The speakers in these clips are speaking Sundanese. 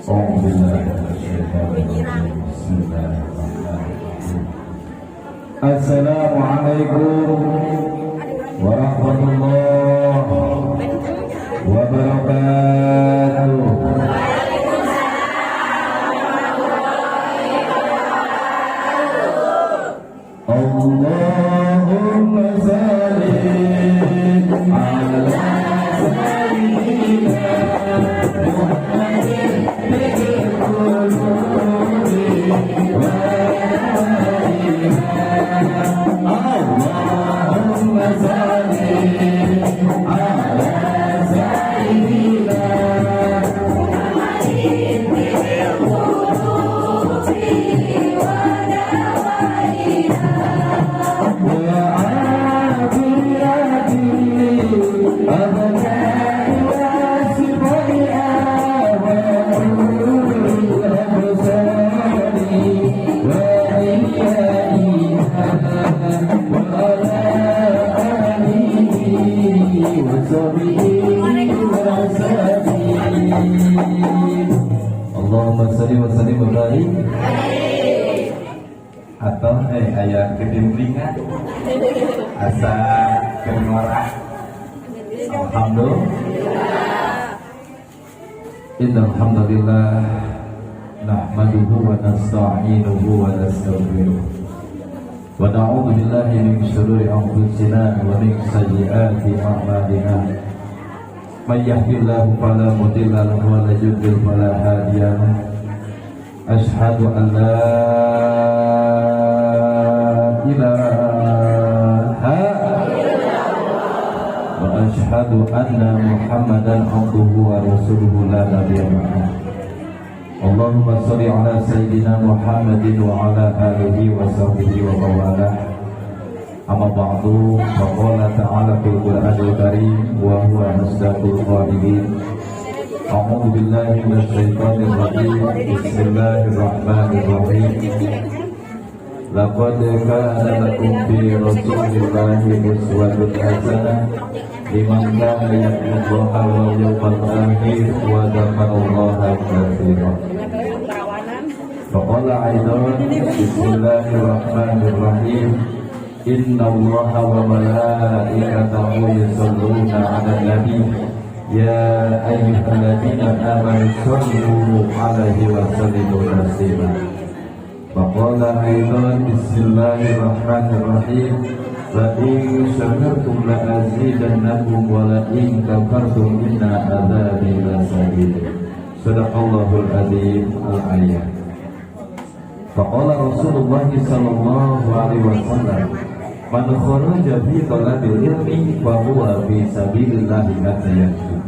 أعوذ بالله من الشيطان الرجيم. بسم الله الرحمن الرحيم. السلام عليكم ورحمة الله وبركاته. اللهم صل على سيدنا محمد بالقلوب ودوائها. اللهم صل على سيدنا بالقلوب ودوائها. وعافية الأبدان وسبعها ونور الأبصار وضيائها وعلى آله وصحبه وسلم. اللهم صل وسلم وبارك. Atau aya kedimplingan asa keur ngora. Alhamdulillah. إن الحمد لله نحمده ونستعينه ونستغفره ونعوذ بالله من شرور أنفسنا ومن سيئات أعمالنا. من يهد الله فلا مضل له ومن يضلل فلا هادي له. أشهد أن لا إله وأشهد أن محمدا عبده ورسوله لا نبي بعده. اللهم صل على سيدنا محمد وعلى آله وصحبه ومن والاه. أما بعد، فقال تعالى في القرآن الكريم وهو أصدق القائلين: أعوذ بالله من الشيطان الرجيم. بسم الله الرحمن الرحيم. لقد كان لكم في رسول الله أسوة حسنة لمن كان يرجو الله واليوم الآخر وذكر الله كثيرا. فقال أيضا: بسم الله الرحمن الرحيم. إن الله وملائكته يصلون على النبي يا أيها الذين آمنوا صلوا عليه وسلموا تسليما. وقال أيضا: بسم الله الرحمن الرحيم. لئن شكرتم لأزيدنكم ولئن كفرتم إن عذابي لشديد. صدق الله العظيم. الآية. فقال رسول الله صلى الله عليه وسلم: من خرج في طلب العلم فهو في سبيل الله حتى يرجع.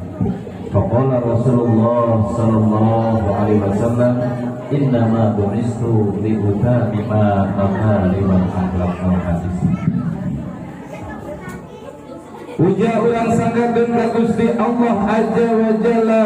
فقال رسول الله صلى الله عليه وسلم: إنما بعثت لأتمم مكارم الأخلاق. الحديث. Puja urang sanggakeun ka Gusti Allah Azza wa Jalla.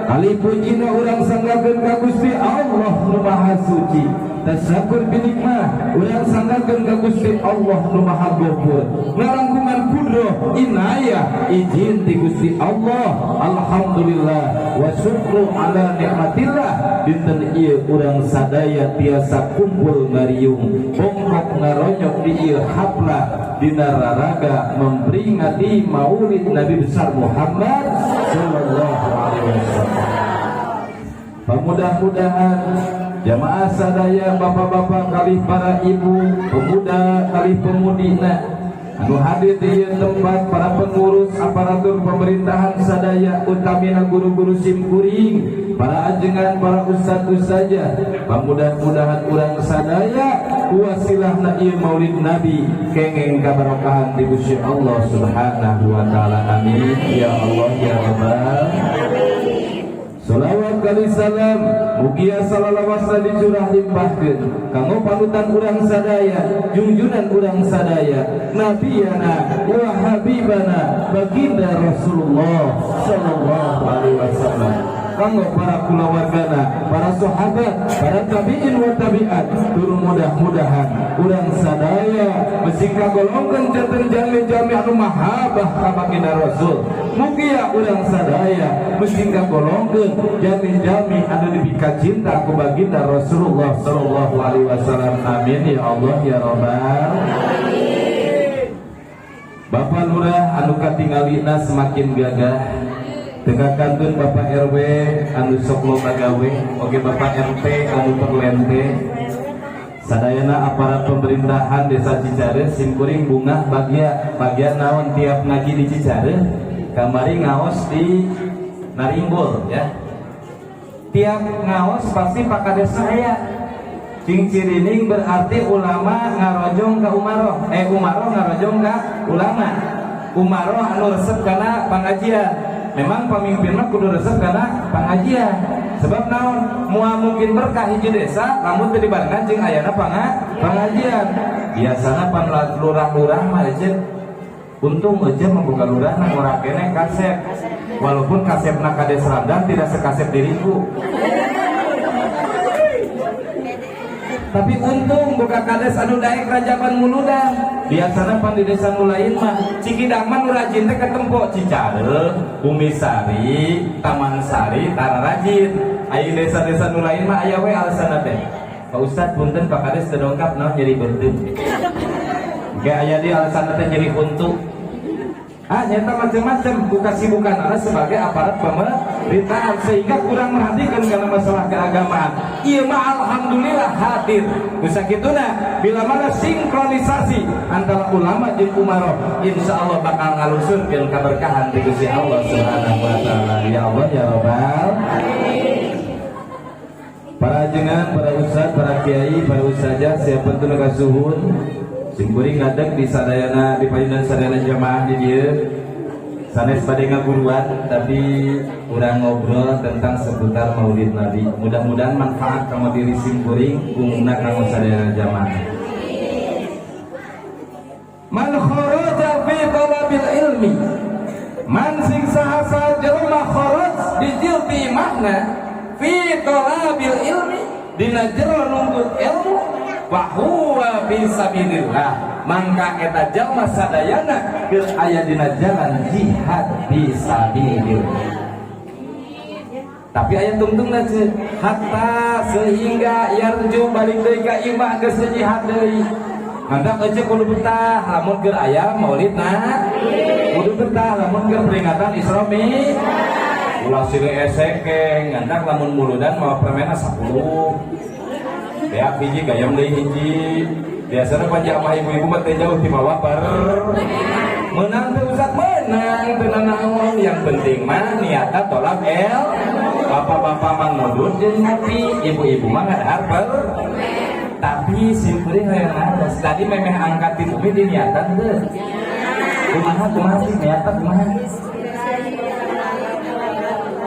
Kali pujina urang sanggakeun ka Gusti Allah nu Maha Suci. Tasyakur binikmah urang sanggakeun ka Gusti Allah nu Maha Ghafur. Ngalangkungan kudroh inayah izin ti Gusti Allah. Alhamdulillah wa syukru ala nikmatillah, dinten ieu urang sadaya tiasa kumpul ngariung bongkok ngaronyok di ieu haflah dina raraga memperingati Maulid Nabi besar Muhammad sallallahu alaihi wasallam. Mudah-mudahan jamaah sadaya, bapak-bapak kalih para ibu, pemuda kalih pemudina anu hadir di ieu tempat, para pengurus aparatur pemerintahan sadaya, utamina guru-guru simkuring, para ajengan, para ustad ustazah, mudah-mudahan urang sadaya wasilahna ieu Maulid Nabi kengeng kabarokahan di Gusti Allah Subhanahu wa taala. Amin ya Allah ya Rabbal. Salawat kalih salam mugia salalawasna dicurah limpahkeun kanggo panutan urang sadaya, junjunan urang sadaya, nabiyana wa habibana baginda Rasulullah sallallahu alaihi wasallam. kanggo para kulawargana, para sahabat, para tabi'in wa tabi'at. Tur mudah-mudahan urang sadaya bisi kagolongkeun janten jalmi-jalmi anu mahabbah ka baginda Rasul. Mugia urang sadaya bisi kagolongkeun jalmi-jalmi anu dipika cinta ku baginda Rasulullah sallallahu alaihi wasallam. Amin ya Allah ya Rabbal. Bapak Lurah anu katingalina semakin gagah, teu kantun Bapak RW anu sok loba gawe, oge Bapak RT anu perlente, sadayana aparat pemerintahan Desa Cicareum, simkuring bungah bagya. Bagya naon? Tiap ngaji di Cicareum, kamari ngaos di Naringgul ya, tiap ngaos pasti Pak Kades saya cing cirining, berarti ulama ngarojong ke umaroh, eh, umaroh ngarojong ke ulama. Umaroh anu resep karena pengajian. Memang pemimpin mah kudu resep karena pengajian. Sebab naon? Moal mungkin berkah hiji desa lamun teu dibarengan jeung ayana pengajian. Biasana pan lurah-lurah mah aja, untung aja membuka lurah ngora kene kasep, walaupun kasepna Kades Ramdan tidak sekasep diriku, tapi untung buka kades anu daek rajaban muludan. Biasana pan di desa nu lain mah Cikidang mah nu rajin teh ketempo Cicareum, Bumisari, Taman Sari tara rajin. Aya desa-desa nu lain mah aya we alasanna teh, "Pak Ustad, punten, Pak Kades teu dongkap." Naon? Nyeri beuteung. Kayak aya di alasanna teh nyeri huntu. Ah, nyata macam-macam buka sibukan adalah sebagai aparat pemerintahan sehingga kurang merhatikan karena masalah keagamaan. Iya mah alhamdulillah hadir. Bisa nah, bila mana sinkronisasi antara ulama dan umaroh, insya Allah bakal ngalusurkeun keberkahan di Gusti Allah Subhanahu wa taala. Ya Allah ya Rabbal. Para ajengan, para ustad, para kiai, para ustazah, siapa tuh kasuhun. Simkuring ngadeg di sadayana, di payunan sadayana jamaah di dieu. Sanes bade ngaguruan, tapi urang ngobrol tentang seputar Maulid Nabi. Mudah-mudahan manfaat kanggo diri simkuring, umumna kanggo sadayana jamaah. Man kharaja fi talabil ilmi, man sing saha jelema, kharaj dijil ti makna, fi talabil ilmi dina jero nuntut ilmu, wa huwa fi sabilillah, mangka eta jalma sadayana keur aya dina jalan jihad fi sabilillah. Tapi aya tungtungna ce, hatta sehingga yarju balik deui ka imah geus jihad deui. Mantap aja kudu betah lamun keur aya maulid, nah kudu betah lamun keur peringatan Isra. Ulah silih eseke ngandak lamun muludan mawa permena 10, beak hiji gayam deui hiji. Biasanya panjang mah ibu-ibu mah teh jauh di bawah per menang teh. Ustaz, menang teu nanaon, yang penting mah niatna tolak el. Bapak-bapak mah ngudut jeung ngopi, ibu-ibu mah ngadahar per. Tapi simkuring hayang naros, tadi memeh angkat di bumi di niatan teu? Kumaha, kumaha sih niatan, kumaha?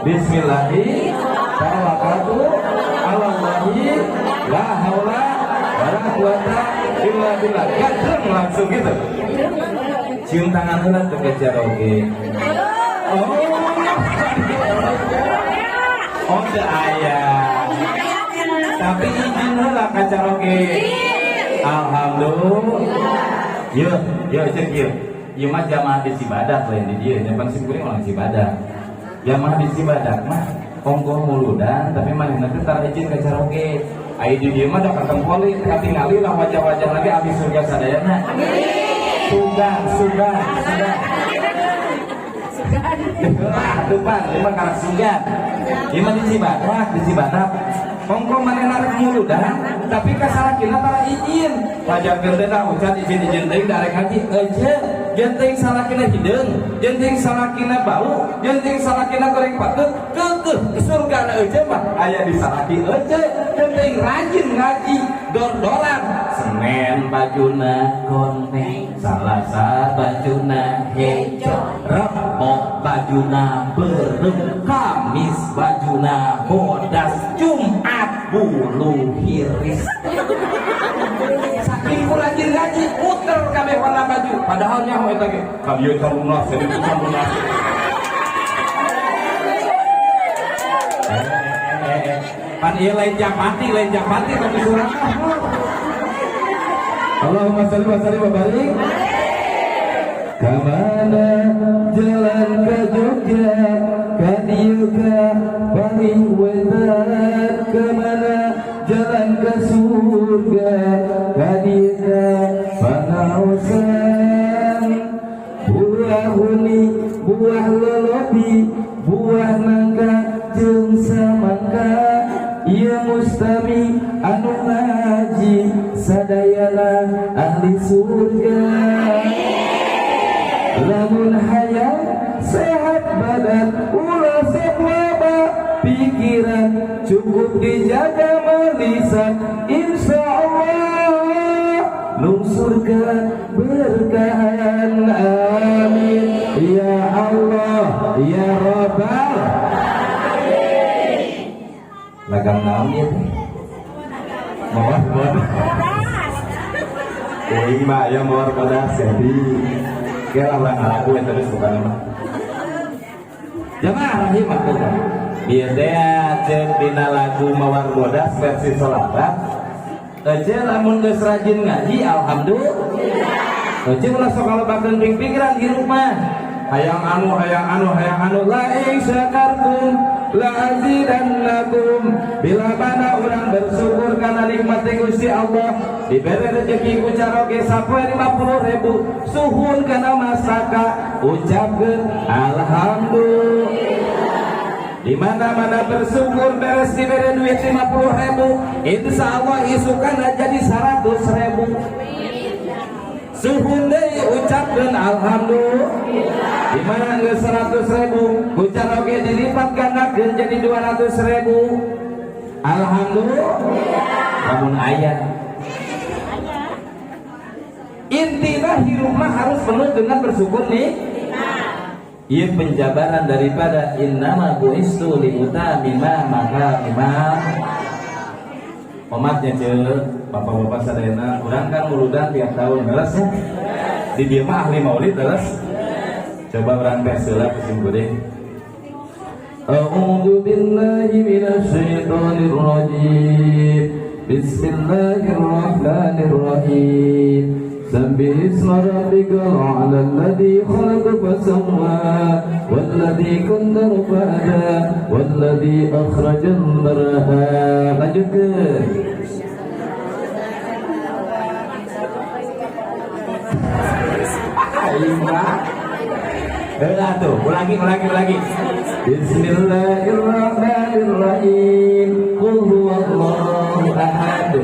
Bismillahi tawakkaltu alallahi la haula wala quwata illa billah. Gandreng langsung gitu. Cium tangan heula teu kejar oge. Oh. Oh, teu aya. Tapi izin heula ka caroge. Alhamdulillah. Yeuh, yeuh cek ieu. Ieu mah jamaah di Cibadak lain di dieu, nya pan simkuring orang Cibadak. Jamaah di Cibadak mah ongkoh muludan tapi manehna teh tara izin ka caroge. Aya di dieu mah da katempoli, katingali lah wajah-wajah lagi abis surga sadayana. Sugan, sugan, sugan. Lah, depan, ieu mah karak sugan. Ieu mah di Cibadak, di Cibadak. Ongkoh manehna rek muludan, tapi ka salakina tara izin. Wajarkeun teh da ucat izin-izin teuing da arek haji. Euceu, jeung teuing salakina hideung, jeung teuing salakina bau, jeung teuing salakina goreng patut, keukeuh surgana euceu mah aya di salaki euceu. Jeung teuing rajin ngaji, dor-doran. Senin bajuna koneng, Salasa bajuna hejo, Rebo bajuna beureum, Kamis bajuna bodas, Jumat bulu hiris. Saking ku rajin ngaji, muter kabeh warna baju. Padahal nyaho eta ge. Ka dieu can lunas, jadi can lunas. Pan ieu lain japati tapi surah. Allahumma sholli wa sallim wa barik. Kamana jalan ke Jogja, ka dieu ka paling wetan? Kemana jalan ke surga, ka dieu ka pangaosan? Buah huni, buah lolobi, buah nangka jeung samangka, ieu mustami anu ngaji sadayana ahli surga. Lamun hayang sehat badan, ulah sok loba pikiran, cukup dijaga malisan, insya Allah nung surga berkahan. Amin ya Allah ya Rabbal. Lagang naon ieu teh? Mawar bodas. Kuing mah aya mawar bodas, jadi kira urang lagu eta terus bukan mah. Jamaah rahimakumullah. Bieu teh ceuk dina lagu Mawar Bodas versi sholawat. Ece lamun geus rajin ngaji, alhamdulillah. Ece ulah sok kalobakeun pikiran hirup mah. Hayang anu, hayang anu, hayang anu, la in syakartum la azidannakum. Bila mana orang bersyukur karena nikmat Gusti Allah, diberi rezeki ku caroge sapoe 50 ribu, suhun kana masaka, ucapkeun alhamdulillah. Di mana-mana bersyukur, beres diberi duit 50 ribu, insya Allah isukan jadi 100 ribu. Suhun deui, ucapkeun alhamdulillah. Di mana geus 100 ribu, ku caroge dilipat gandakeun jadi 200 ribu. Alhamdulillah. Lamun aya. Intinya hidup mah harus penuh dengan bersyukur nih. Iya, penjabaran daripada innama bu'istu li utammima makarima. Omatnya ce, bapak-bapak sadayana, urang kan muludan tiap tahun, beres ya. Di dieu mah ahli maulid, beres. Coba urang tes heula ku sim kuring. A'udzu billahi minasyaitonir rajim. Bismillahirrahmanirrahim. سبح اسم ربك الأعلى الذي خلق فسوى والذي قدر فهدى والذي أخرج المرعى. Lanjutkan. Aing. Udah tuh, ulangi, ulangi, ulangi. Bismillahirrahmanirrahim. Qul huwallahu ahad.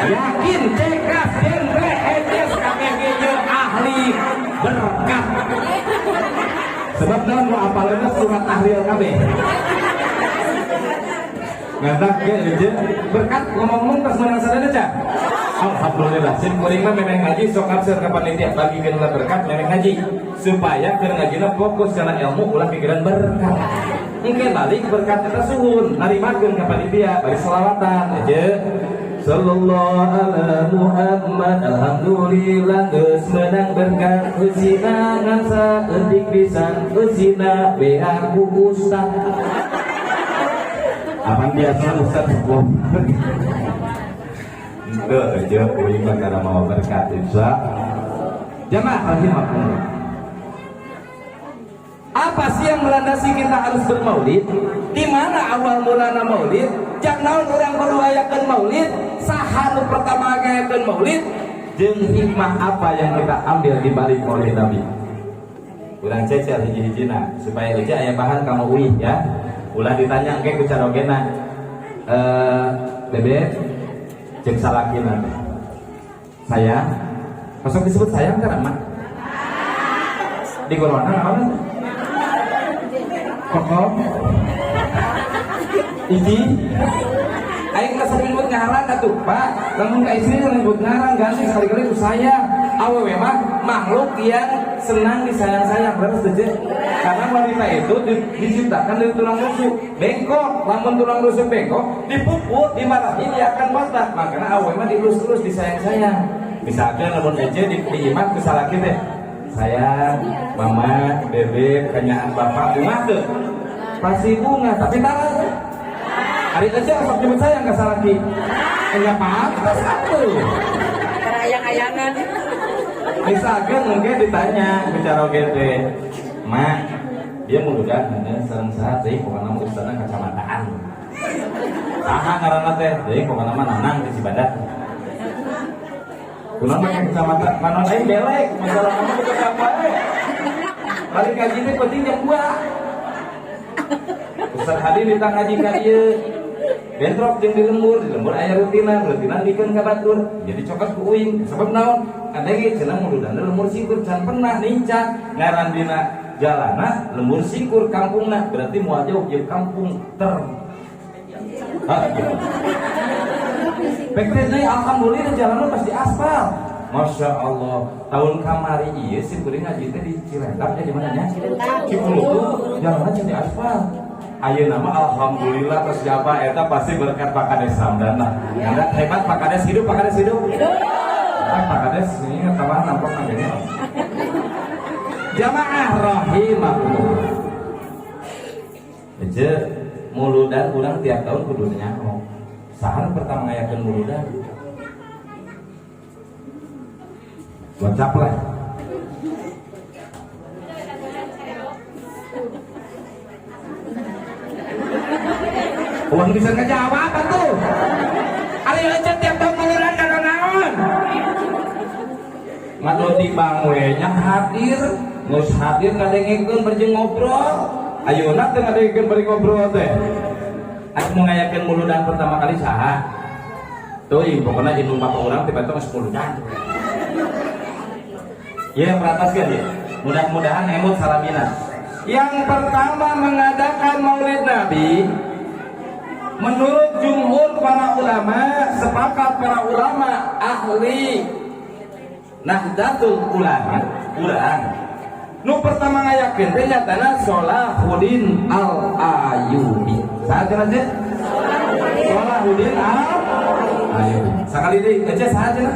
Yakin cekas genre ejes KPG ahli berkat. Sebab naon nu apaleuna surat tahlil kabeh. Ngadak ge aja berkat ngomong-ngomong tas menang sadaya ca. Alhamdulillah, sim kuring mah memang ngaji sok absen ka panitia, bagikeun lah berkat memang ngaji supaya keur ngajina fokus kana ilmu, ulah pikiran berkat. Engke balik berkat eta suhun narimakeun ka panitia bari selawatan aja. Sallallahu ala Muhammad. Alhamdulillah geus menang berkat, eusina ngan saeutik pisan, eusina bea ku ustad. Apaan biasa ustad Henteu aja kuring mah karena mau berkat insya. Jamaah rahimakumullah. Apa sih yang melandasi kita harus bermaulid? Di mana awal mulana maulid? Jang naon urang kudu ayakeun maulid? Saha nu pertama ngayakeun maulid? Jeung hikmah apa yang kita ambil di balik maulid Nabi? Urang cecer hiji-hijina supaya aja aya bahan kamu uih ya. Ulah ditanya engke ku carogena. Eh, bebe cek salakina teh. Sayang, masuk disebut sayang kan mah? Di corona naon? Kokom. Iji. Aing mah sok nyebut ngaran atuh, Pak. Lamun ka istri nyebut ngaran, ganti sekali-kali ku saya. Awewe mah makhluk yang senang disayang-sayang, bener setuju? Karena wanita itu diciptakan dari tulang rusuk, bengkok. Lamun tulang rusuk bengkok, dipukul, dimarahin, dia akan patah. Makanya awewe mah dielus-elus, disayang-sayang. Misalkan lamun aja di imah ku salaki teh, sayang, mama, bebek, kenyaan bapak, bunga tuh. Pasti bunga, tapi tara tuh. Ari aja sok nyebut sayang ka salaki. Enggak pantas atuh. Ayang-ayangan. Misalkan mungkin ditanya bicara teh, "Mak, dia muludan ada sareng saha teh, pokokna mah ustadna kacamataan. Saha ngaranna teh? Deui pokokna mah Nanang di Cibadak. Kunaon make kacamata? Panon aing belek, masalah kamu bukan apa wae. Balik ngaji teh penting jam 2. Ustaz Hadi minta ngaji ka dieu. Bentrok jeung di lembur aya rutinan, rutinan bikeun ka batur. Jadi cokot ku uing. Sebab naon? Ada ge cenah muludan lembur singkur can pernah nincak ngaran dina jalana lembur singkur kampungna, berarti moal jauh jeung kampung ter. Ah, gitu. Pek teh alhamdulillah jalannya pasti aspal. Masya Allah, tahun kamari iya sih kuring ngaji teh di Cilentap ya, di mana nya? Cikurutug, jalannya jadi aspal. Ayeuna mah alhamdulillah terus siapa eta pasti berkat Pak Kades Ramdan lah. Karena hebat Pak Kades, hidup Pak Kades, hidup. Hidup. Pak Kades ini tambah nampak naganya. Jamaah rahimakumullah. Aja muludan urang tiap tahun kudu nyaho. Saha nu pertama ngayakeun muludan? Gocap lah. Uang bisa ngejawab atuh. Ari aja tiap tahun muludan kada naon. Ngadoti bang we nya hadir, geus hadir ngadengekeun bari ngobrol. Ayeuna teh ngadengekeun bari ngobrol teh. Anu mau ngayakeun muludan pertama kali saha? Teuing pokona indung bapak urang tiba-tiba geus muludan. Ya perataskeun ya. Mudah-mudahan emut salamina. Yang pertama mengadakan Maulid Nabi menurut jumhur para ulama, sepakat para ulama ahli Nahdlatul Ulama, urang. Nu pertama ngayakeun teh nyatana Sholahuddin Al-Ayyubi. Saha cenah teh? Sholahuddin Al-Ayyubi. Sakali deui, aja saha cenah?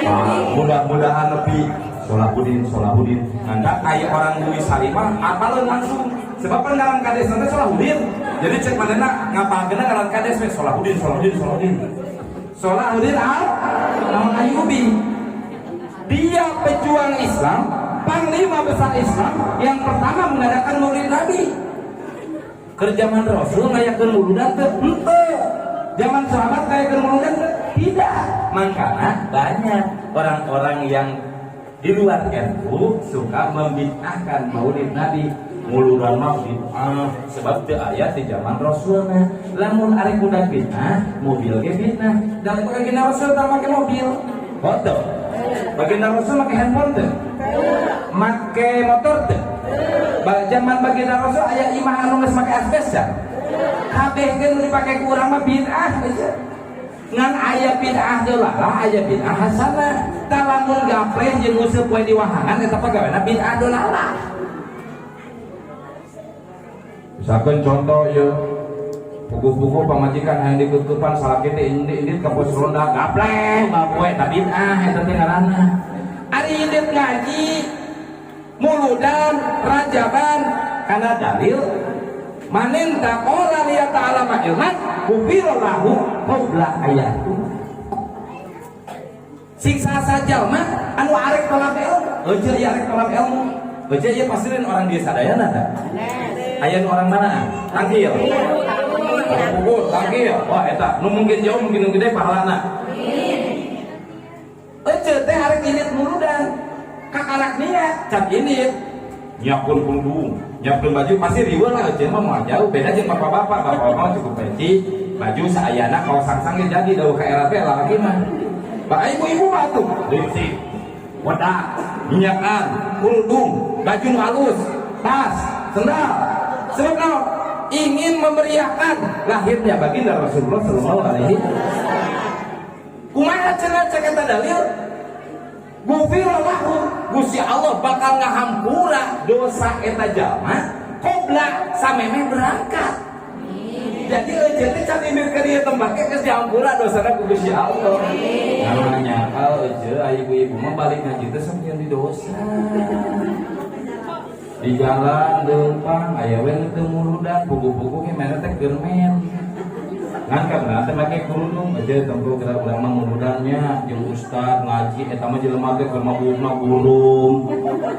Ah, mudah-mudahan lebih Sholahuddin, Sholahuddin. Ngandak aya orang Bumi Salimah apaleun langsung. Sebab kan ngaran kades teh Sholahuddin. Jadi cek manehna ngapalkeunna ngaran kades we Sholahuddin, Sholahuddin, Sholahuddin. Sholahuddin Al-Ayyubi. Dia pejuang Islam, panglima besar Islam yang pertama mengadakan Maulid Nabi. Keur zaman Rasul ngayakeun muludan teu? Henteu. Zaman sahabat ngayakeun muludan teu? Tidak. Makanya banyak orang-orang yang di luar NU suka membid'ahkan Maulid Nabi. Muludan mah bid'ah sebab teu aya di zaman Rasulna. Lamun arek budak bid'ah, mobil ge bid'ah. Dan baginda Rasul tah make mobil. Foto. Baginda Rasul make handphone teu? Make motor teu? Zaman baginda Rasul aya imah anu geus make asbes ya? Kabeh ge nu dipake ku urang mah bid'ah geus. Ngan aya bid'ah dolalah, aya bid'ah hasanah. Tah lamun gapleh jeung nguseup we di wahangan eta pagawena bid'ah dolalah. Misalkan contoh ya, puguh-puguh pamajikan hayang dikekepan salaki teh indit ka pos ronda gapleh bapoe eta bid'ah eta teh ngaranna. Ari indit ngaji muludan rajaban kana dalil manin taqala liya ta'ala ilman gufira lahu qabla ayatu. Siksa saja mah anu arek tolak ilmu, eueuh ieu arek tolak ilmu. Eueuh ieu pasirin orang dia sadayana tah. Aya nu orang mana? Tangkil. Pukul, tangkil. Wah eta nu mungkin jauh mungkin nu gede pahalana. Eueuh teh arek indit muludan. Kakarak niat can indit. Nyiapkeun kerudung, nyiapkeun baju pasti riweuh lah eueuh mah moal jauh beda jeung bapak-bapak. Bapak-bapak mah cukup peci, baju saayana kaos sangsang ge jadi dauh ka era teh lalaki mah. Bah ibu-ibu mah atuh lipstik, wedak, minyakan, kerudung, baju nu halus, tas, sendal. Sebab naon? Ingin memeriahkan lahirnya baginda Rasulullah sallallahu alaihi wasallam. Kumaha cenah cek eta dalil? Gufira lahu, Gusti Allah bakal ngahampura dosa eta jalma qobla samemeh berangkat. Jadi eueuh teh can indit ka dieu tembake geus dihampura dosana ku Gusti Allah. Namanya kalau eueuh ibu-ibu mah balik ngaji teh sok di dosa. Di jalan leumpang aya we nu teu muludan, puguh-puguh ge mana teh keur men. Ngan kan teh make kerudung aja tempo gerak urang mah muludannya jeung ustad ngaji eta mah jelema teh keur mabukna gulung.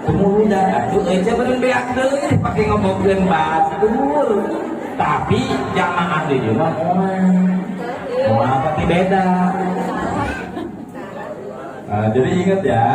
Teu muludan atuh euy beureun beak deui dipake ngomongkeun batur. Tapi jamaah di dieu mah moal. Moal pasti beda. Nah, jadi ingat ya,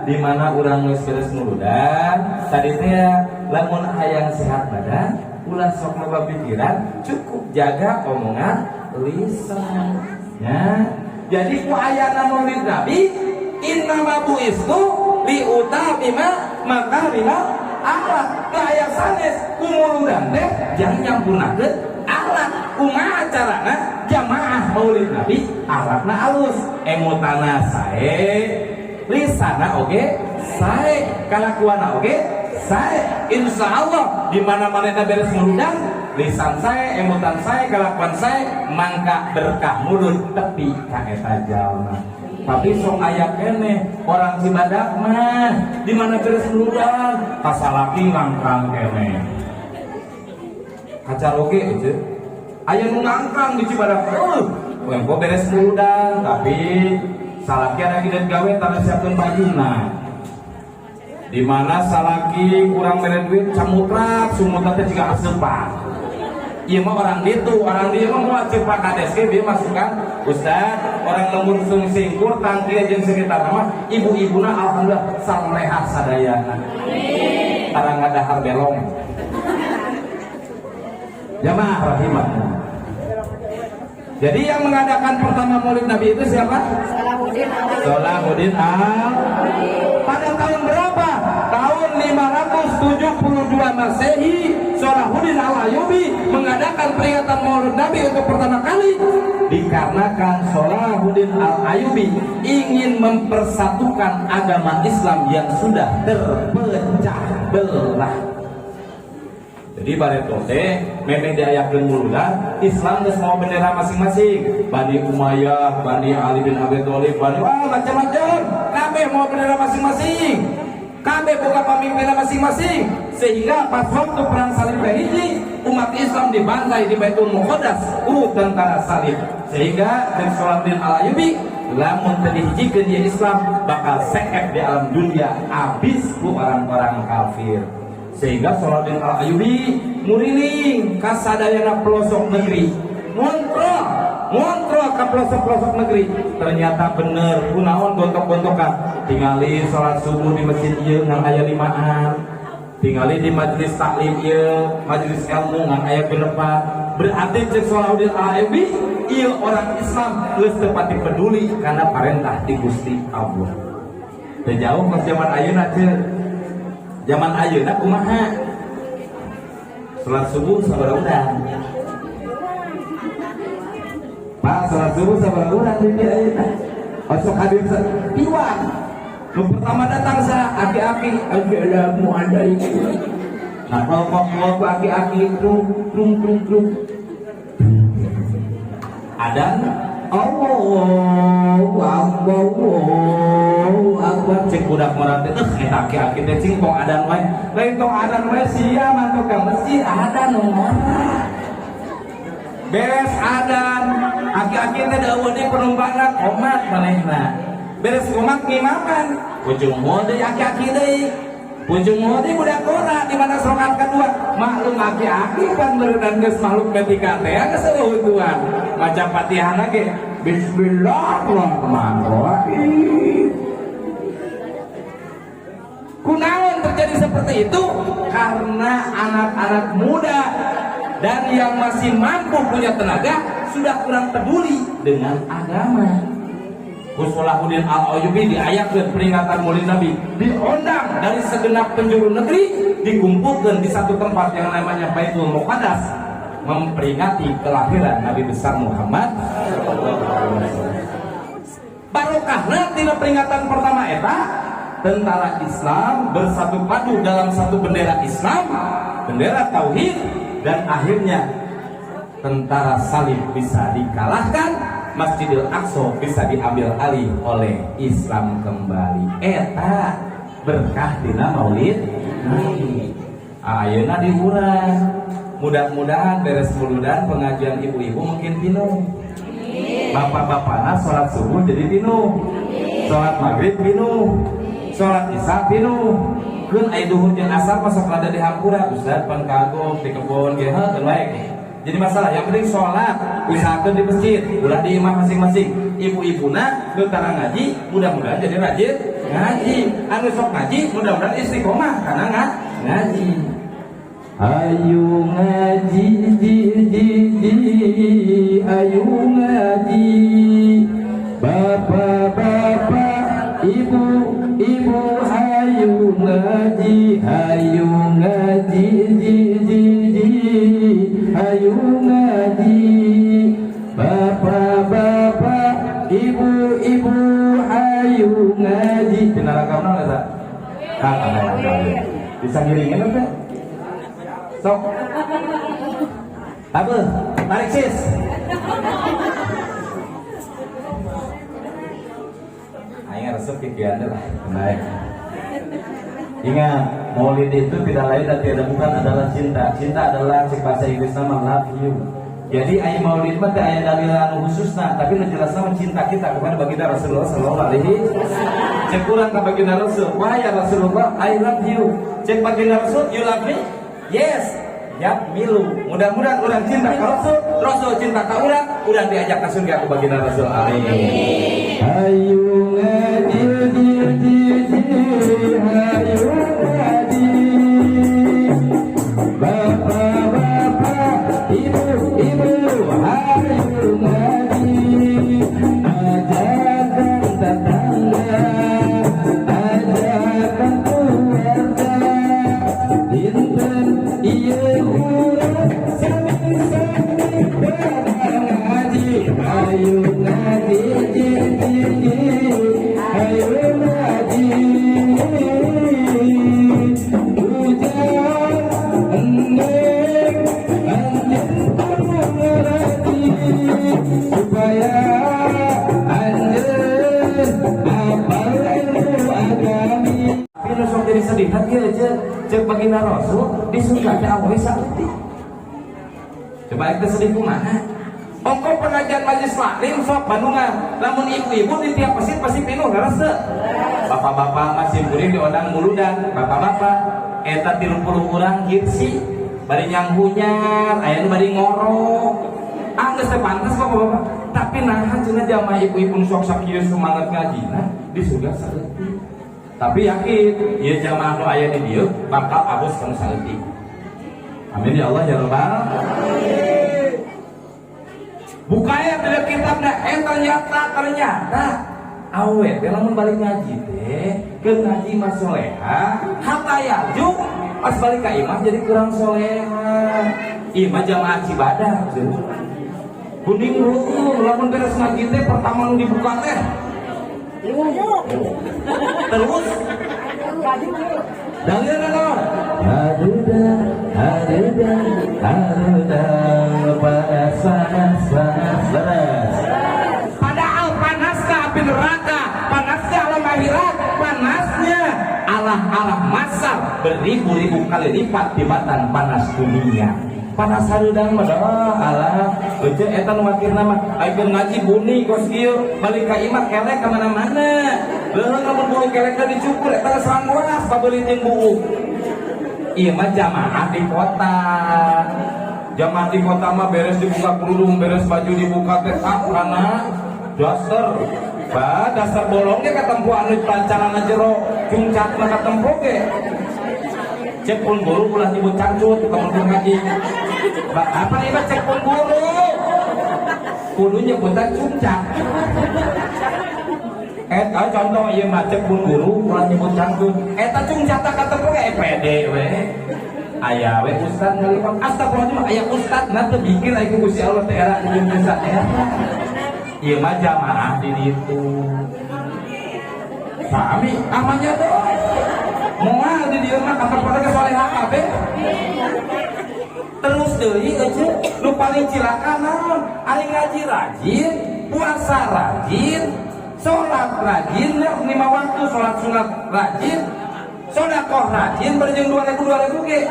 di mana urang geus beres muludan, tadi teh lamun hayang sehat badan, ulah sok loba pikiran, cukup jaga omongan lisan. Ya. Jadi ku ayana Maulid Nabi, innama bu'istu li utammima makarima akhlak. Teu aya sanes ku muludan teh jang nyampurnakeun akhlak. Kumaha carana jamaah Maulid Nabi akhlakna alus, emutana sae, lisana oge sae, kalakuana oge sae. Insya Allah di mana mana beres muludan, lisan sae, emutan sae, kalakuan sae, mangka berkah mulut tepi ka eta jalma. Tapi sok aya keneh orang Cibadak mah di mana beres muludan kasalaki ngangkang keneh. Kacaroge aja. Aya nu ngangkang di Cibadak. Engko beres muludan tapi salaki ada dan gawe tanda siapkeun bajuna. Di mana salaki kurang mere duit camutrak sumutna teh jiga aseupan. Ieu mah orang ditu, orang dieu mah moal ceuk Pak Kades ge bieu masukan Ustaz, orang lembur singkur tangki jeung sekitar mah ibu-ibuna alhamdulillah salehah sadayana. Amin. Tarang ngadahar belong. Jamaah rahimakumullah. Jadi yang mengadakan pertama Maulid Nabi itu siapa? Salahuddin Al Salahuddin Al. Pada tahun berapa? Tahun 572 Masehi, Salahuddin Al Ayyubi mengadakan peringatan Maulid Nabi untuk pertama kali dikarenakan Salahuddin Al Ayyubi ingin mempersatukan agama Islam yang sudah terpecah belah. Jadi bareto teh memang diayakeun muludan Islam geus mau bendera masing-masing. Bani Umayyah, Bani Ali bin Abi Thalib, Bani wah macam-macam. Kabeh mau bendera masing-masing. Kabeh boga pemimpinna masing-masing. Sehingga pas waktu perang salib hiji, umat Islam dibantai di Baitul Muqaddas ku tentara salib. Sehingga dan Salahuddin Al-Ayyubi lamun teu dihijikeun ieu Islam bakal seep di alam dunia abis ku orang-orang kafir. Sehingga Salahuddin Al-Ayyubi muriling ka sadayana pelosok negeri, ngontrol ngontrol ke pelosok-pelosok negeri. Ternyata bener kunaon gontok-gontokan, tingali sholat subuh di masjid ieu ngan aya limaan, tingali di majelis taklim ieu majelis ilmu ngan aya genepan. Berarti cek Salahuddin Al-Ayyubi ieu orang Islam geus teu pati peduli karena parentah ti Gusti Allah. Teu jauh pas zaman ayeuna cek. Zaman ayeuna kumaha? Salat subuh sabaraha urang? Pak, salat subuh sabaraha urang di dieu ayeuna? Osok hadir tiwang. Nu pertama datang sa aki-aki, assalamualaikum. Nah, kalau kok ku aki-aki trung trung trung trung. Adan Allahu Akbar, Allahu Akbar. Cek budak murah teh, eta aki-aki teh cing tong adan wae. Lain tong adan wae sia mantuk ka masjid adan nu ngora. Beres adan, aki-aki teh da eueuh deui penumpangna komat manehna. Beres komat ngimaman, ujung moal deui aki-aki deui. Ujung moal deui budak ngora di mana sokat kedua. Maklum aki-aki pan beureunan geus makhluk metika teh geus eueuh. Maca Fatihahna ge Bismillahirrahmanirrahim. Kunaon terjadi seperti itu? Karena anak-anak muda dan yang masih mampu punya tenaga sudah kurang peduli dengan agama. Ku Salahuddin Al-Ayyubi diayakeun peringatan Maulid Nabi, diundang dari segenap penjuru negeri, dikumpulkan di satu tempat yang namanya Baitul Muqaddas memperingati kelahiran Nabi besar Muhammad. Barokahna tina peringatan pertama eta, tentara Islam bersatu padu dalam satu bendera Islam, bendera tauhid, dan akhirnya tentara salib bisa dikalahkan, Masjidil Aqsa bisa diambil alih oleh Islam kembali. Eta berkah dina Maulid Nabi. Ayeuna di urang. Mudah-mudahan beres muludan pengajian ibu-ibu mungkin pinuh. Bapak-bapakna sholat subuh jadi pinuh. Sholat maghrib pinuh. Sholat isya pinuh. Keun aya duhur jeung asar masuk rada di hampura, Ustaz pan kagok di kebon ge heuh keun wae. Jadi masalah yang penting sholat usahakan di masjid, ulah di imah masing-masing. Ibu-ibuna nu tara ngaji, mudah-mudahan jadi rajin ngaji. Anu sok ngaji, mudah-mudahan istiqomah karena ngaji. Ayo ngaji ji ji ji, ayo ngaji. Bapak-bapak, ibu-ibu, ayo ngaji, ayo ngaji ji ji ji, ayo ngaji. Bapak-bapak, ibu-ibu, ayo ngaji. Dina rakamna eta? Kang, ada. Bisa ngiringin teh? Sok. Apa? Tarik sis. Aing resep kikian lah. Baik. Ingat, maulid itu tidak lain dan tidak bukan adalah cinta. Cinta adalah cek bahasa Inggris nama love you. Jadi aya maulid mah teh aya dalil anu khususna, tapi nu jelas nama cinta kita kepada baginda Rasulullah sallallahu alaihi. Cek urang ka baginda Rasul, wah ya Rasulullah, I love you. Cek baginda Rasul, you love me? Yes. Ya, milu. Mudah-mudahan orang cinta ka Rasul, Rasul cinta ka urang, urang diajak ke surga ku baginda Rasul. Amin. Ayo ngaji ji ji ji, ayo ngaji. Bapak-bapak, ibu-ibu, ayo ngaji. Ajarkan tetangga, ajarkan keluarga. Dinten ieu urang sami-sami pada ngaji. Ayo ngaji ji ji ji, ayo ngaji. Hujan endek anjeun ngaji supaya anjeun apal ilmu agami. Tapi nu sok jadi sedih kan kieu aja cek baginda Rasul di surga teh awewe saeutik. Coba kita sedih kumaha? Ongko pengajian majelis taklim sok Bandungan. Lamun ibu-ibu di tiap masjid pasti pinuh leres teu? Bapak-bapak masih kuring diondang muludan, bapak-bapak eta 30 urang kirsi bari nyanghunyar, aya nu bari ngorok. Ah geus teu pantes bapak-bapak. Tapi nahan cenah jamaah ibu-ibu nu sok sakieu semangat ngajina di surga saeutik. Tapi yakin, ieu jamaah nu aya di dieu bakal abus kana saeutik. Amin ya Allah ya Rabbal. Bukaya tidak kitabna ternyata ternyata awe teh lamun balik ngaji teh ke ngaji mah soleha hatta juk pas balik ka imah jadi kurang soleha. Imah jamaah Cibadak kuning heueuh lamun beres ngaji teh pertama nu dibuka teh terus dalilna naon? Haruda haruda haruda panas panas panas panas. Padahal panasnya api neraka, panasnya alam akhirat, panasnya Allah-Allah masal beribu-ribu kali lipat tibatan panas dunia. Panas hareudang mah dah alah eueuh eta nu makirna mah ayeuna ngaji buni kos kieu balik ka imah kelek ka mana-mana. Leuheung lamun bulu kelek teh dicukur eta geus ranggoas pabeuli jeung buuk. Ieu mah jamaah di kota. Jamaah di kota mah beres dibuka kerudung, beres baju dibuka teh kana daster. Bah, dasar bolongnya katempo anu calana jero, cungcatna katempo ge. Cek pun guru ulah nyebut cangcut kamu keur ngaji. Bah, apa nih cek pun guru? Kudu nyebutan cungcat. Eta contoh ieu mah cek pun guru ulah nyebut cangcut. Eta cungcat katempo ge pede we. Aya we ustad ngalipon astagfirullahaladzim aya ustad na teu mikir aya ku Gusti Allah teh era kudu bisa eta. Ieu mah jamaah di ditu. Sami amanya tuh. Moal di dieu mah katempo teh soleha kabeh. Terus deui eueuh nu paling cilaka naon? Ari ngaji rajin, puasa rajin, salat rajin, ya, lima waktu salat sunat rajin, sodakoh rajin berjeng 2000 2000 ge.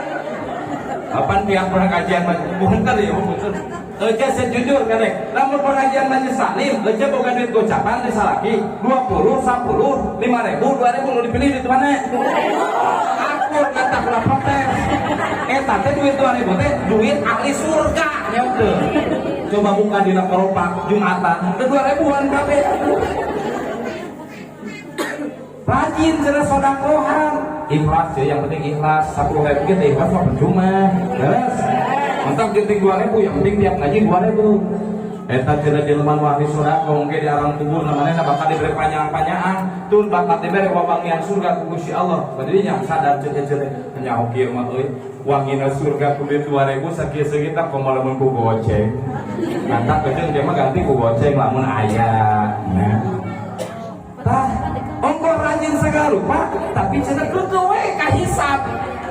Apaan pihak pengajian punten ya, punten. Ece sejujur kadek, lamun pengajian majelis taklim, ece boga duit gocapan di salaki 20, 10, 5 ribu, 2 ribu nu dipilih di mana? Aku kata ulah protes. Eta teh duit 2 ribu teh duit ahli surga nya teu. Coba buka dina keropak Jumatan, teh 2 ribuan kabeh. Rajin cenah sodakohan. Ikhlas ya, yang penting ikhlas. 10 ribu kita ikhlas mah percuma. Beres. Mantap jenting 2 ribu, yang penting tiap ngaji 2 ribu. Eta cenah jelema nu ahli sedekah mungkin di alam kubur namanya bakal diberi panjang-panjangan tun bakal diberi wawangian surga ku Gusti Allah. Berarti nya sadar cek cek nyaho kieu mah euy. Wangina surga ku duit 2 ribu sakieu segitu komo lamun ku goceng. Mantap kecil dia mah ganti ku goceng lamun aya. Nah. Tah, ongkoh rajin segala rupa, tapi cenah keukeuh we kahisab.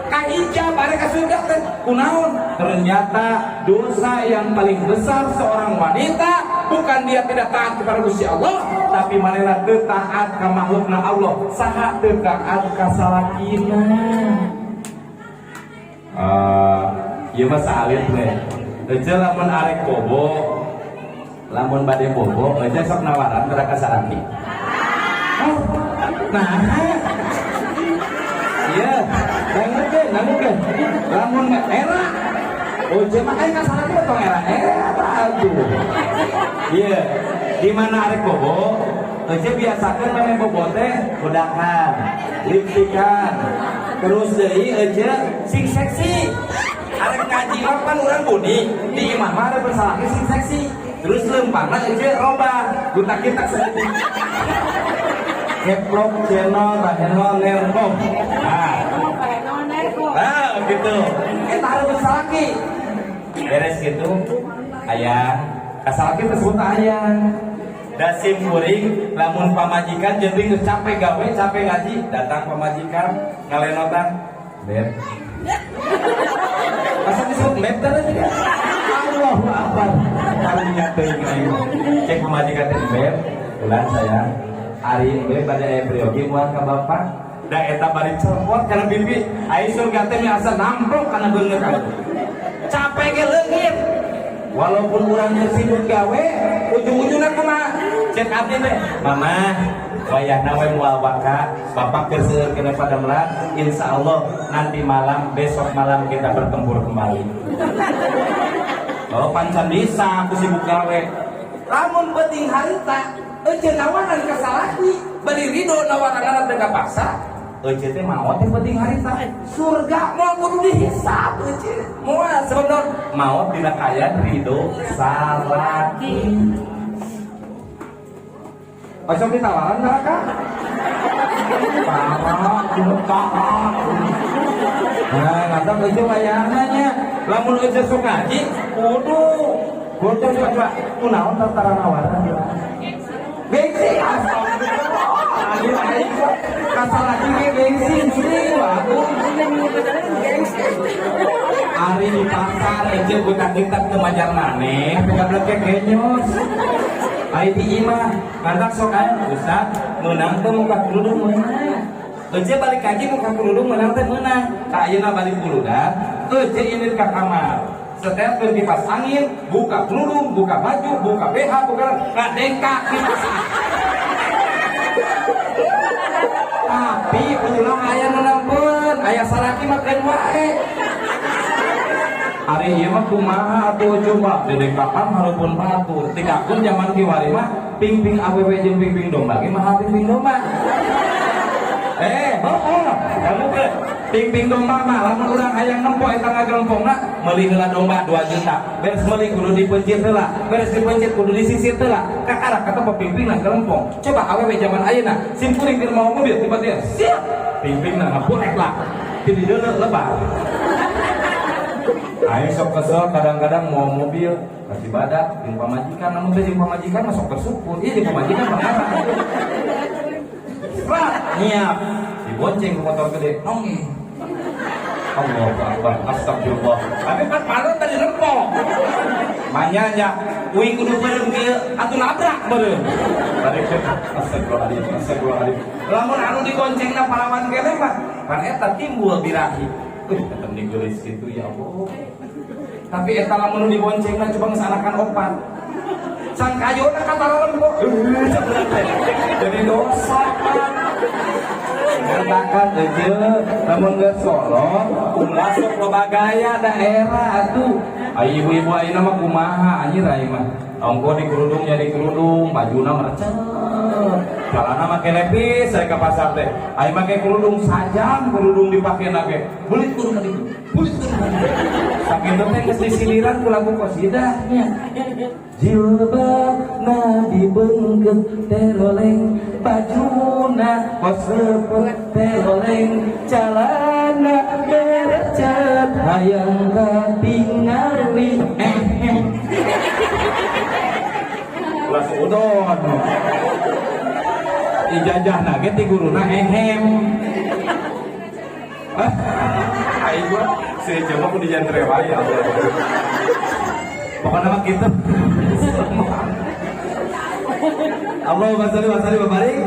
Kahijab ada ka surga teh. Kunaon? Ternyata dosa yang paling besar seorang wanita bukan dia tidak taat kepada Gusti Allah, tapi manehna teu taat ka makhlukna Allah. Saha teu taat ka salakina? Ieu mah saalit we. Ece lamun arek bobo, lamun bade bobo, ece sok nawaran ka salaki. Oh, nah, iya, dangukeun, dangukeun. Lamun era, oh mah kan salaki mah tong era, era atuh. Iya, di mana arek bobo, ece biasakeun meme bobo teh bedakan, lipstikan, terus deui ece sing seksi. Arek ngaji mah pan urang buni, di imah mah ada bersalaki sing seksi. Terus lempangna ece robah, gutak kita sedikit. Keplok channel Baheno Nerkom. Nah, nah gitu. Kita harus bersalaki. Beres gitu. Ayah, kasalaki tersebut ayah. Da sim kuring lamun pamajikan jadi geus capek gawe, capek ngaji, datang pamajikan ngalenotan. Beb. Masa disebut beb teh juga? Allahu Akbar. Karunya teuing aing. Cek pamajikan teh beb, ulah sayang. Ari beb pada aya priyogi moal ka bapak. Da eta bari cepot kana pipi. Ai surga teh asa namprok kana beungeut atuh. Capek ge leungit. Walaupun urang sibuk gawe, ujung-ujungna kumaha? Cek abdi teh, Mama, wayahna we moal waka, bapak keur seueur kena pada melat, insya Allah nanti malam, besok malam kita bertempur kembali. Oh, pancan bisa aku sibuk gawe. Lamun penting harita, ece nawaran ka salaki, bari ridho nawaran teh paksa. Ece teh maot teh penting harita. Surga moal kudu dihisab ece. Moal sebab naon? Maot dina kaayaan ridho salaki. Osok ditawaran neraka? Parah, parah. Nah, ngantak ece wayahna nya. Lamun ece sok ngaji, kudu kudu coba kunaon tentara nawaran. Gengsi astagfirullah. Kasalaki ge gengsi sih waduh. Ari di pasar ece butak-butak teu majar maneh, gablek genyos. Ari di imah, ngantak sok aya Ustaz, meunang teh muka kerudung meunang. Ece balik kaji muka kerudung meunang teh meunang. Ka ayeuna balik buludan, ece ini ka kamar. Setel kipas angin, buka kerudung, buka baju, buka BH, buka ngadengkak kipas angin. Tapi ulah aya nu nempeun, aya salaki mah keun wae. Ari ieu mah kumaha atuh coba didengkakan hareupeun batur. Tikakun zaman kiwari mah pingping awewe jeung pingping domba ge mahal pingping domba. Eh, oh, kamu ke pingping domba mah lamun urang hayang nempo eta ngagelempongna meuli heula domba 2 juta. Beres meuli kudu dipencit heula, beres dipencit kudu disisir heula. Kakarak kata pingpingna gelempong. Coba awewe zaman ayeuna sim kuring keur mau mobil tiba-tiba siap pingpingna ngabolek lah. Ti dieu lebar. Aing sok kesel kadang-kadang mau mobil kasih badak jeung pamajikan namun teh jeung pamajikan mah sok bersyukur. Iya jeung pamajikan pengarang. Prak, nyiap dibonceng ke motor gede nongi. Allahu Akbar, astagfirullah. Tapi kan panon tadi rempok. Manyanya, uing kudu beureum kieu, atuh nabrak beureum. Balik teh astagfirullahaladzim, astagfirullahaladzim. Lamun anu digoncengna parawan keneh mah, pan eta timbul birahi. Mending geulis kitu, ya Allah. Tapi eta lamun diboncengna, coba geus anakan opat. Sangkayona kata lembok. Jadi dosa kan. Bahkan aja lamun geus kolot, ulah sok loba gaya daerah atuh. Ai ibu-ibu ayeuna mah kumaha anjir, aing mah. Ongko di kerudung, jadi kerudung, bajuna merecet. Celana make lepis, saya ke pasar teh. Aing make kerudung sajam, kerudung dipake ge. Bulit turun ka ditu. Bulit turun ka ditu. Sakitu teh geus disiliran ku lagu qasidah nya. Jilbab Nabi beungkeut teroleng, bajuna kos sepet teroleng, calana berecet, hayang katingali eh eh. Ulah suudon. Ijazahna ge ti guruna ehem. Ah, aing mah si coba ku dijantre wae, ya Allah. Pokoknya mah gitu. Allahumma sholli wa sallim wa barik.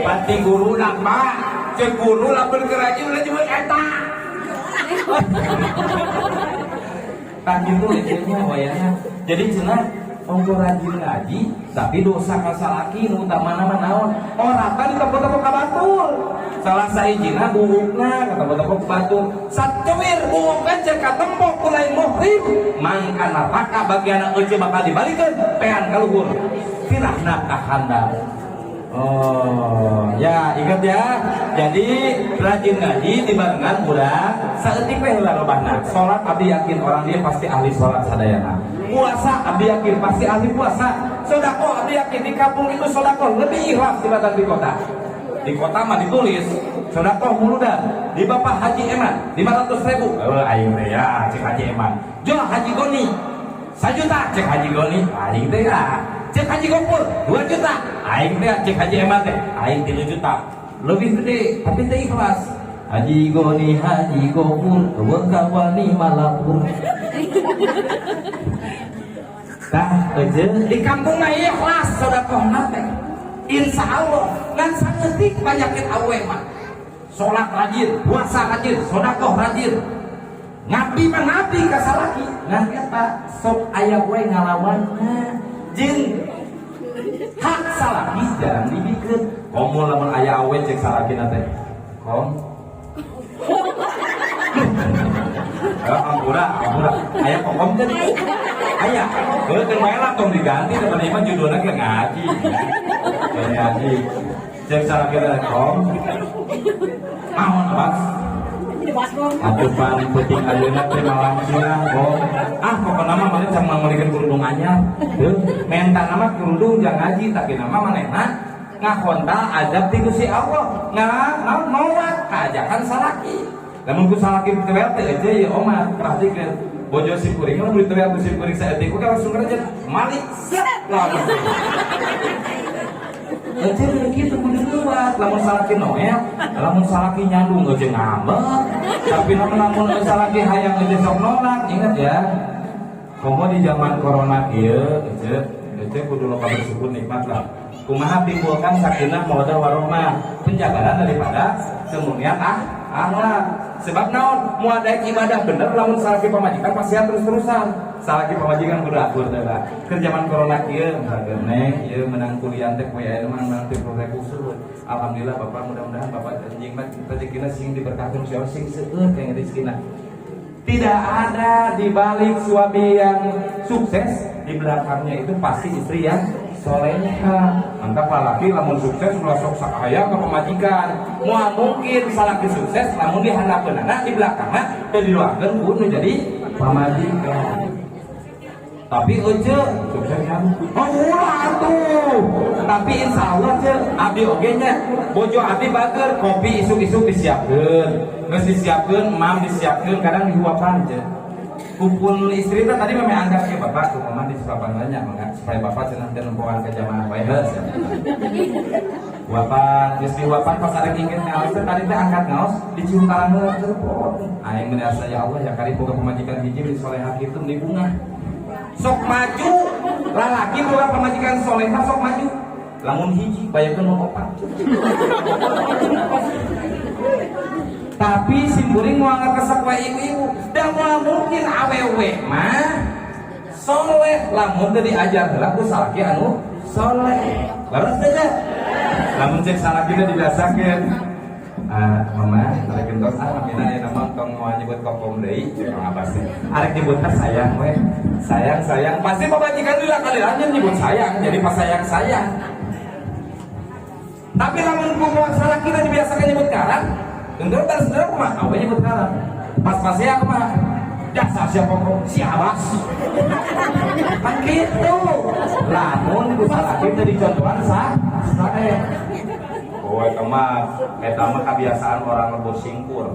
Pati guru pak. Cek guru lamun keur rajin ulah nyebut eta. Tah gitu nya wayahna. Jadi cenah ongko rajin ngaji tapi dosa ka salaki nu utamana mah naon? Oratan ditepok-tepok ka batur. Salah sahijina buukna katepok-tepok ka batur. Sacuwir buuk cek katempok ku lain muhrim, mangka neraka bagian ece bakal dibalikeun pean ka luhur. Tirahna ka handap. Oh, ya ingat ya. Jadi rajin ngaji dibarengan budak saeutik we heula lobana. Salat abdi yakin orang dia pasti ahli salat sadayana. Puasa abdi yakin pasti ahli puasa. Sodakoh abdi yakin di kampung itu sodakoh lebih ikhlas dibanding di kota. Di kota mah ditulis sodakoh muludan di Bapak Haji Eman 500 ribu. Oh, aing teh ya cek Haji Eman. Jo Haji Goni 1 juta, cek Haji Goni aing teh ya. Cek Haji Gopur 2 juta aing teh, cek Haji Eman teh aing 3 juta. Lebih gede tapi teh ikhlas. Haji Goni, Haji Gopur, eueuh kawani malapur. Tah, aja di kampung mah ikhlas sedekahna teh. Insya Allah ngan saeutik penyakit awe mah. Salat rajin, puasa rajin, sedekah rajin. Ngabdi mah ngabdi ka salaki. Ngan eta sok aya we ngalawanna. Jeung hak salaki jarang dibikeun. Komo lamun aya awe cek salakina teh. Kom. Ya, ampura, ampura. Aya kokom teh. Aya. Heuh keun wae lah tong diganti teman ieu judulna ge ngaji. Ge ngaji. Cek salakina kom. Naon, Abas? Atuh pan penting ayeuna teh malam siang, kom. Ah, pokona mah maneh can meulikeun kerudung anyar. Heuh, mentana mah kerudung jang ngaji, tapi nama manehna ngakontal azab ti Gusti Allah. Naon nolak kaajakan salaki. Lamun ku salaki ditewel teh aja ya omat, perhatikeun. Bojo si kuring mah ditewel ku si kuring saeutik ku langsung kerja malik set lah. Aja kitu kudu kuat, lamun salaki noel, lamun salaki nyandung aja ngambek. Tapi lamun lamun salaki hayang aja sok nolak, ingat ya. Komo di zaman corona kieu, aja aja kudu loba bersyukur nikmat lah. Kumaha timbulkan sakinah mawaddah warahmah, penjabaran daripada kemuliaan akhlak. Sebab naon, moal daek ibadah bener lamun salaki pamajikan pasihan terus-terusan. Salaki pamajikan kudu akur teh lah. Keur zaman corona kieu misalkan neng ieu menang kuliah teh poe aya mah menang 30.000 seueur. Alhamdulillah Bapak, mudah-mudahan Bapak anjing mah rezekina sing diberkahkeun ku Allah sing seueur kayak rezekina. Tidak ada di balik suami yang sukses, di belakangnya itu pasti istri yang soleha. Mantap lalaki lamun sukses ulah sok sakaya ke pamajikan. Moal mungkin salaki sukses lamun dihandapeunana di belakangna teu didoakeun ku nu jadi pamajikan. Tapi ece sukses kan? Oh ulah atuh. Tapi insya Allah ce abdi oge nya bojo abdi bager, kopi isuk-isuk disiapkeun. Geus disiapkeun, mam disiapkeun, kadang dihuapan ce. Kupun istri teh tadi memang angkat ke bapak tuh mama di sepapan banyak mangga supaya bapak cenah teu nempoan ke jamaah wae heuh. Huapan, geus dihuapan pas ada kingkin ngaos teh tadi teh angkat ngaos dicium tangan heula telepon. Aing meni asa ya Allah ya kari boga pamajikan hiji di soleha kitu di bunga. Sok maju, lalaki boga pamajikan soleha sok maju. Lamun hiji bayangkeun mun opat. Tapi simkuring moal ngakesak wae ibu-ibu. Da moal mungkin awewe mah soleh lamun teu diajar heula ku salaki anu soleh. Leres teh teh? Lamun cek salaki teh dibiasakeun. Ah, mama, arek gentos ah, namina aya nama tong moal nyebut kokom deui, cek Kang Abbas teh. Arek nyebutna sayang we. Sayang, sayang. Pasti pamajikan lila kali lanjut nyebut sayang, jadi pas sayang sayang. Tapi lamun kumaha salaki teh dibiasakan nyebut ngaran, tentu terus sebenarnya kumaha awe nyebut ngaran. Pas pasnya kumaha? Dasar siapa kok si Abbas. Kan gitu. Lamun ku salaki teh dicontohan sah, sae. Oh, eta mah kebiasaan orang lembur singkur.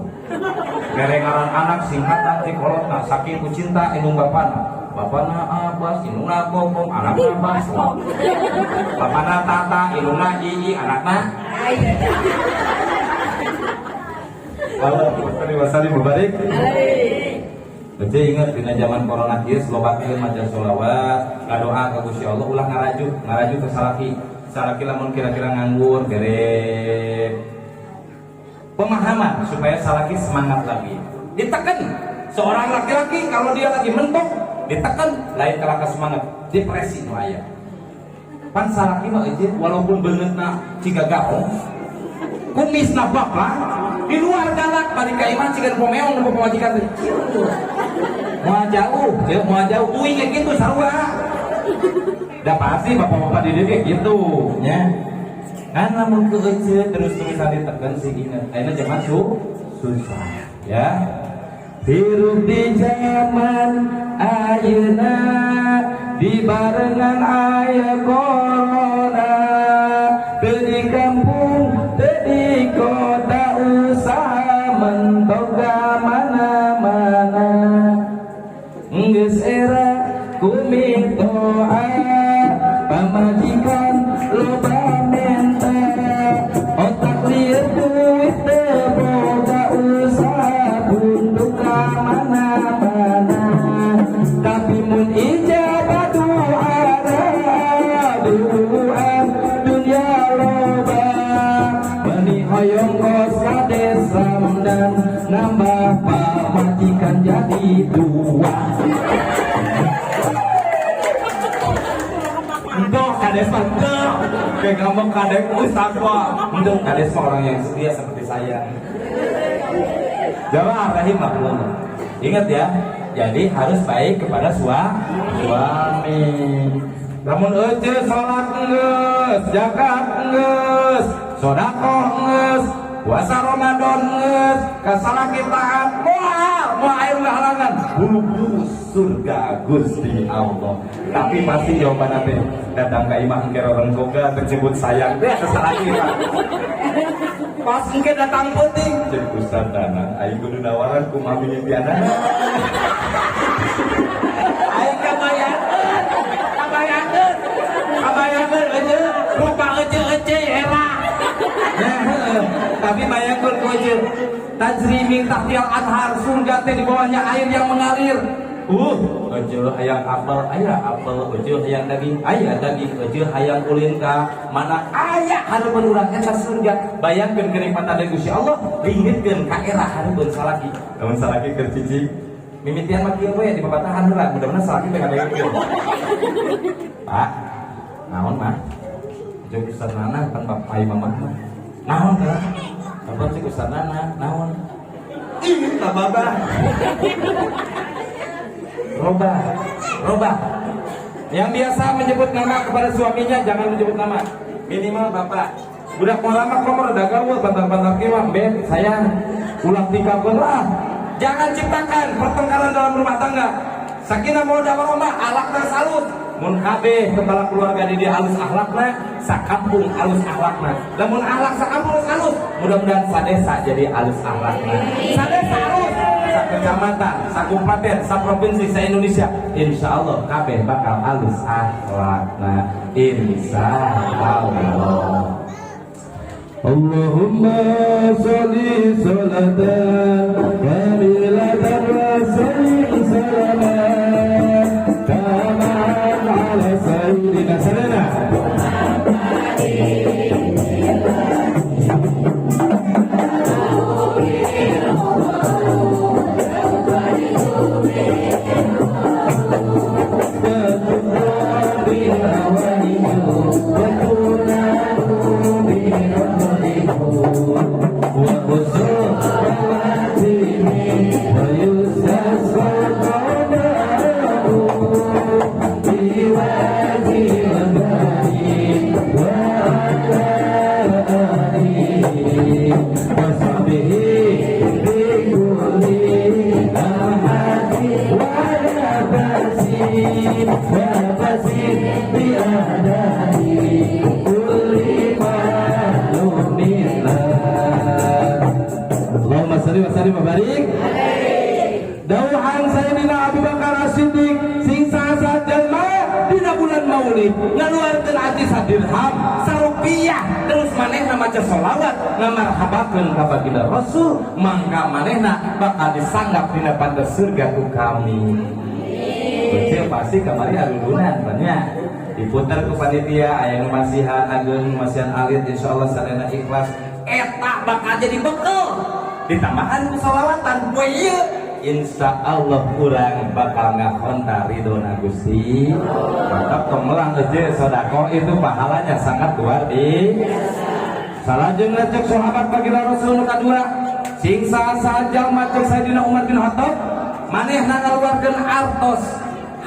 Mere ngaran anak singkatan ti kolotna saking ku cinta indung bapana. Bapana Abbas, indungna Kokom, anakna Abbas. Bapana Tata, indungna Ii, anakna. Halo, wasalli mubarik. Baca ingat dina zaman corona kieu lobakeun maca sholawat, ngadoa ka Gusti Allah ulah ngarajuk, ngarajuk ke salaki. Salaki lamun kira-kira nganggur bere pemahaman supaya salaki semangat lagi. Ditekan seorang laki-laki kalau dia lagi mentok, ditekan lain kalaka semangat, depresi nu aya. Pan salaki mah eujeun walaupun beungeutna ciga gaong, kumisna bapak, di luar galak balik ka imah ciga pomeong nu pamajikan teh. Moal jauh, ya moal jauh, uing kayak gitu sarua. Dah pasti bapak-bapak di dieu kayak gitu, nya. Kan lamun ku euceut terus-terusan ditekan sih ingat. Ayeuna zaman susah, ya. Hirup di zaman ayeuna dibarengan aya corona, teu di kampung teu di kota usaha mentok ka mana-mana. Geus era kumitoa pamajikan loba menta, otak lieur duit teu boga usaha buntung ka mana-mana. Tapi mun ijabah doa doa dunya loba, meuni hoyong kos kades Ramdan nambah pamajikan jadi dua. Untuk kades mah enggak. Kayak ngomong kades ustaz mah. Untuk kades mah orang yang setia seperti saya. Jamaah rahimahullah. Ingat ya, jadi harus baik kepada suami. Lamun euceut salat geus, zakat geus, sedekah geus, puasa Ramadan geus, ka salaki taat, moal moal aya halangan, bulu surga Gusti Allah. Tapi pasti jawaban teh datang ka imah engke rorengkoga tersebut sayang teh salaki mah. Pas engke datang penting, cek Ustaz Danang, aing kudu nawaran kumaha mimitianana. Aing kabayangkeun, kabayangkeun, kabayangkeun euceut, rupa euceut euceut era. Nah, heueuh. Tapi bayangkeun ku euceut, tajri min tahtihal anhar, surga teh di bawahnya air yang mengalir. Euceut hayang apel, aya apel, euceut hayang daging, aya daging, euceut hayang ulin ka mana aya hareupeun urang eta surga. Bayangkeun kenikmatan dari Gusti Allah, linggitkeun ka era hareupeun salaki. Lamun salaki keur cicing, mimitian mah kieu we di papatahan heula, mudah-mudahan salaki teh ngadengekeun. Pak, naon mah? Jeung Ustaz Nana kan bapak ai mamah mah. Naon teh? Bapak cek Ustaz Nana, naon? Ih, tak babah. Robah, robah. Yang biasa menyebut nama kepada suaminya jangan menyebut nama. Minimal bapak. Budak mau lama komor dagang wah bantar-bantar kieu mah ben sayang. Ulah tingkahkeun lah. Jangan ciptakan pertengkaran dalam rumah tangga. Sakinah mawaddah warahmah, akhlakna alus. Mun kabeh kepala keluarga di dia alus akhlakna, sakampung alus akhlakna. Lamun akhlak sakampung alus, mudah-mudahan sadesa jadi alus akhlakna. Sadesa alus, sakecamatan, sakupaten, saprovinsi, sa Indonesia, insya Allah kabeh bakal alus akhlakna. Insya Allah. Allahumma sholli sholatan kamilatan wa sallim salaman taman ala sayyidina salana. الأوائل وتنال به الرغائب وحسن الخواتم ويستسقى الغمام بوجه الباري وعلى آله وصحبه بكل لمحة ونفس ونفس بعدد كل معلوم له. اللهم صل وسلم وبارك. Dawuhan Sayyidina Abu Bakar As-Siddiq, sing saha jalma dina bulan Maulid ngaluarkeun acis sadirham, sarupiah, terus manehna maca sholawat ngamarhabakeun ka baginda Rasul, mangka manehna bakal disanggap dina pantas surga ku kami. Kecil pasti kamari arudunan banyak diputar ke panitia, aya nu masihan ageung, masihan alit, insyaallah sadayana ikhlas, eta bakal jadi bekal ditambahan ku sholawatan poe ieu, insya Allah urang bakal ngahonta ridho Gusti. Mantap, tong melang aja, sodakoh itu pahalanya sangat luar biasa. Salajengna cek sahabat baginda Rasul nu kadua, sing saha jalma, cek Sayyidina Umar bin Khattab, manehna ngaluarkeun artos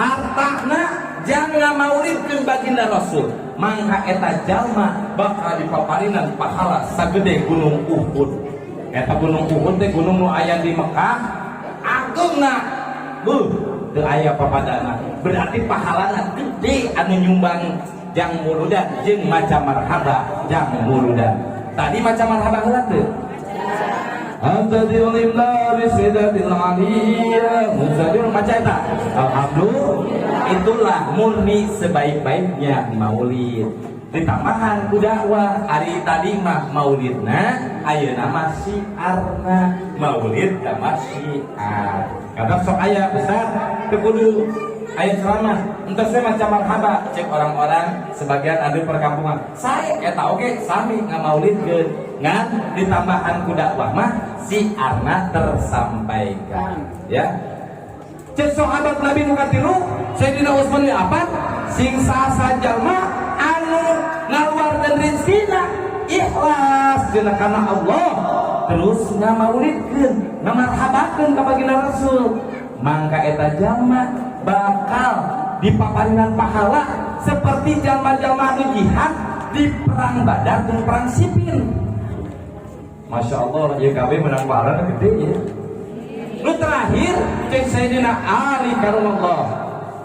hartana jang ngamaulidkeun baginda Rasul, mangka eta jalma bakal dipaparinan pahala sagede gunung Uhud. Eta gunung Uhud teh gunung nu aya di Mekah, agengna beuh teu aya papadana. Berarti pahalana gede anu nyumbang jang muludan jeung maca marhaba jang muludan. Tadi maca marhaba heula teu? Abtadi'ul imla bismidatil aliyah Muzadil maca eta. Alhamdulillah. Itulah murni sebaik-baiknya maulid. Ditambahan ku dakwah. Ari tadi mah maulidna, ayeuna mah syiarna. Maulid tambah syiar. Kadang sok aya besar teu kudu aya ceramah. Entos we maca marhaba cek orang-orang sebagian ada perkampungan. Sae eta oge sami ngamaulidkeun. Ngan ditambahan ku dakwah mah syiarna tersampaikan ya. Cek sahabat Nabi nu katilu, Sayyidina Utsman bin Affan, sing saha jalma anu ngaluarkeun rezekina ikhlas dina kana Allah, terus ngamaulidkeun, ngamarhabakeun ka baginda Rasul, mangka eta jalma bakal dipaparinan pahala seperti jalma-jalma anu jihad di perang Badar dan perang Siffin. Masya Allah, YKB menang pahala gede ya. Nu terakhir cek Sayyidina Ali karramallah,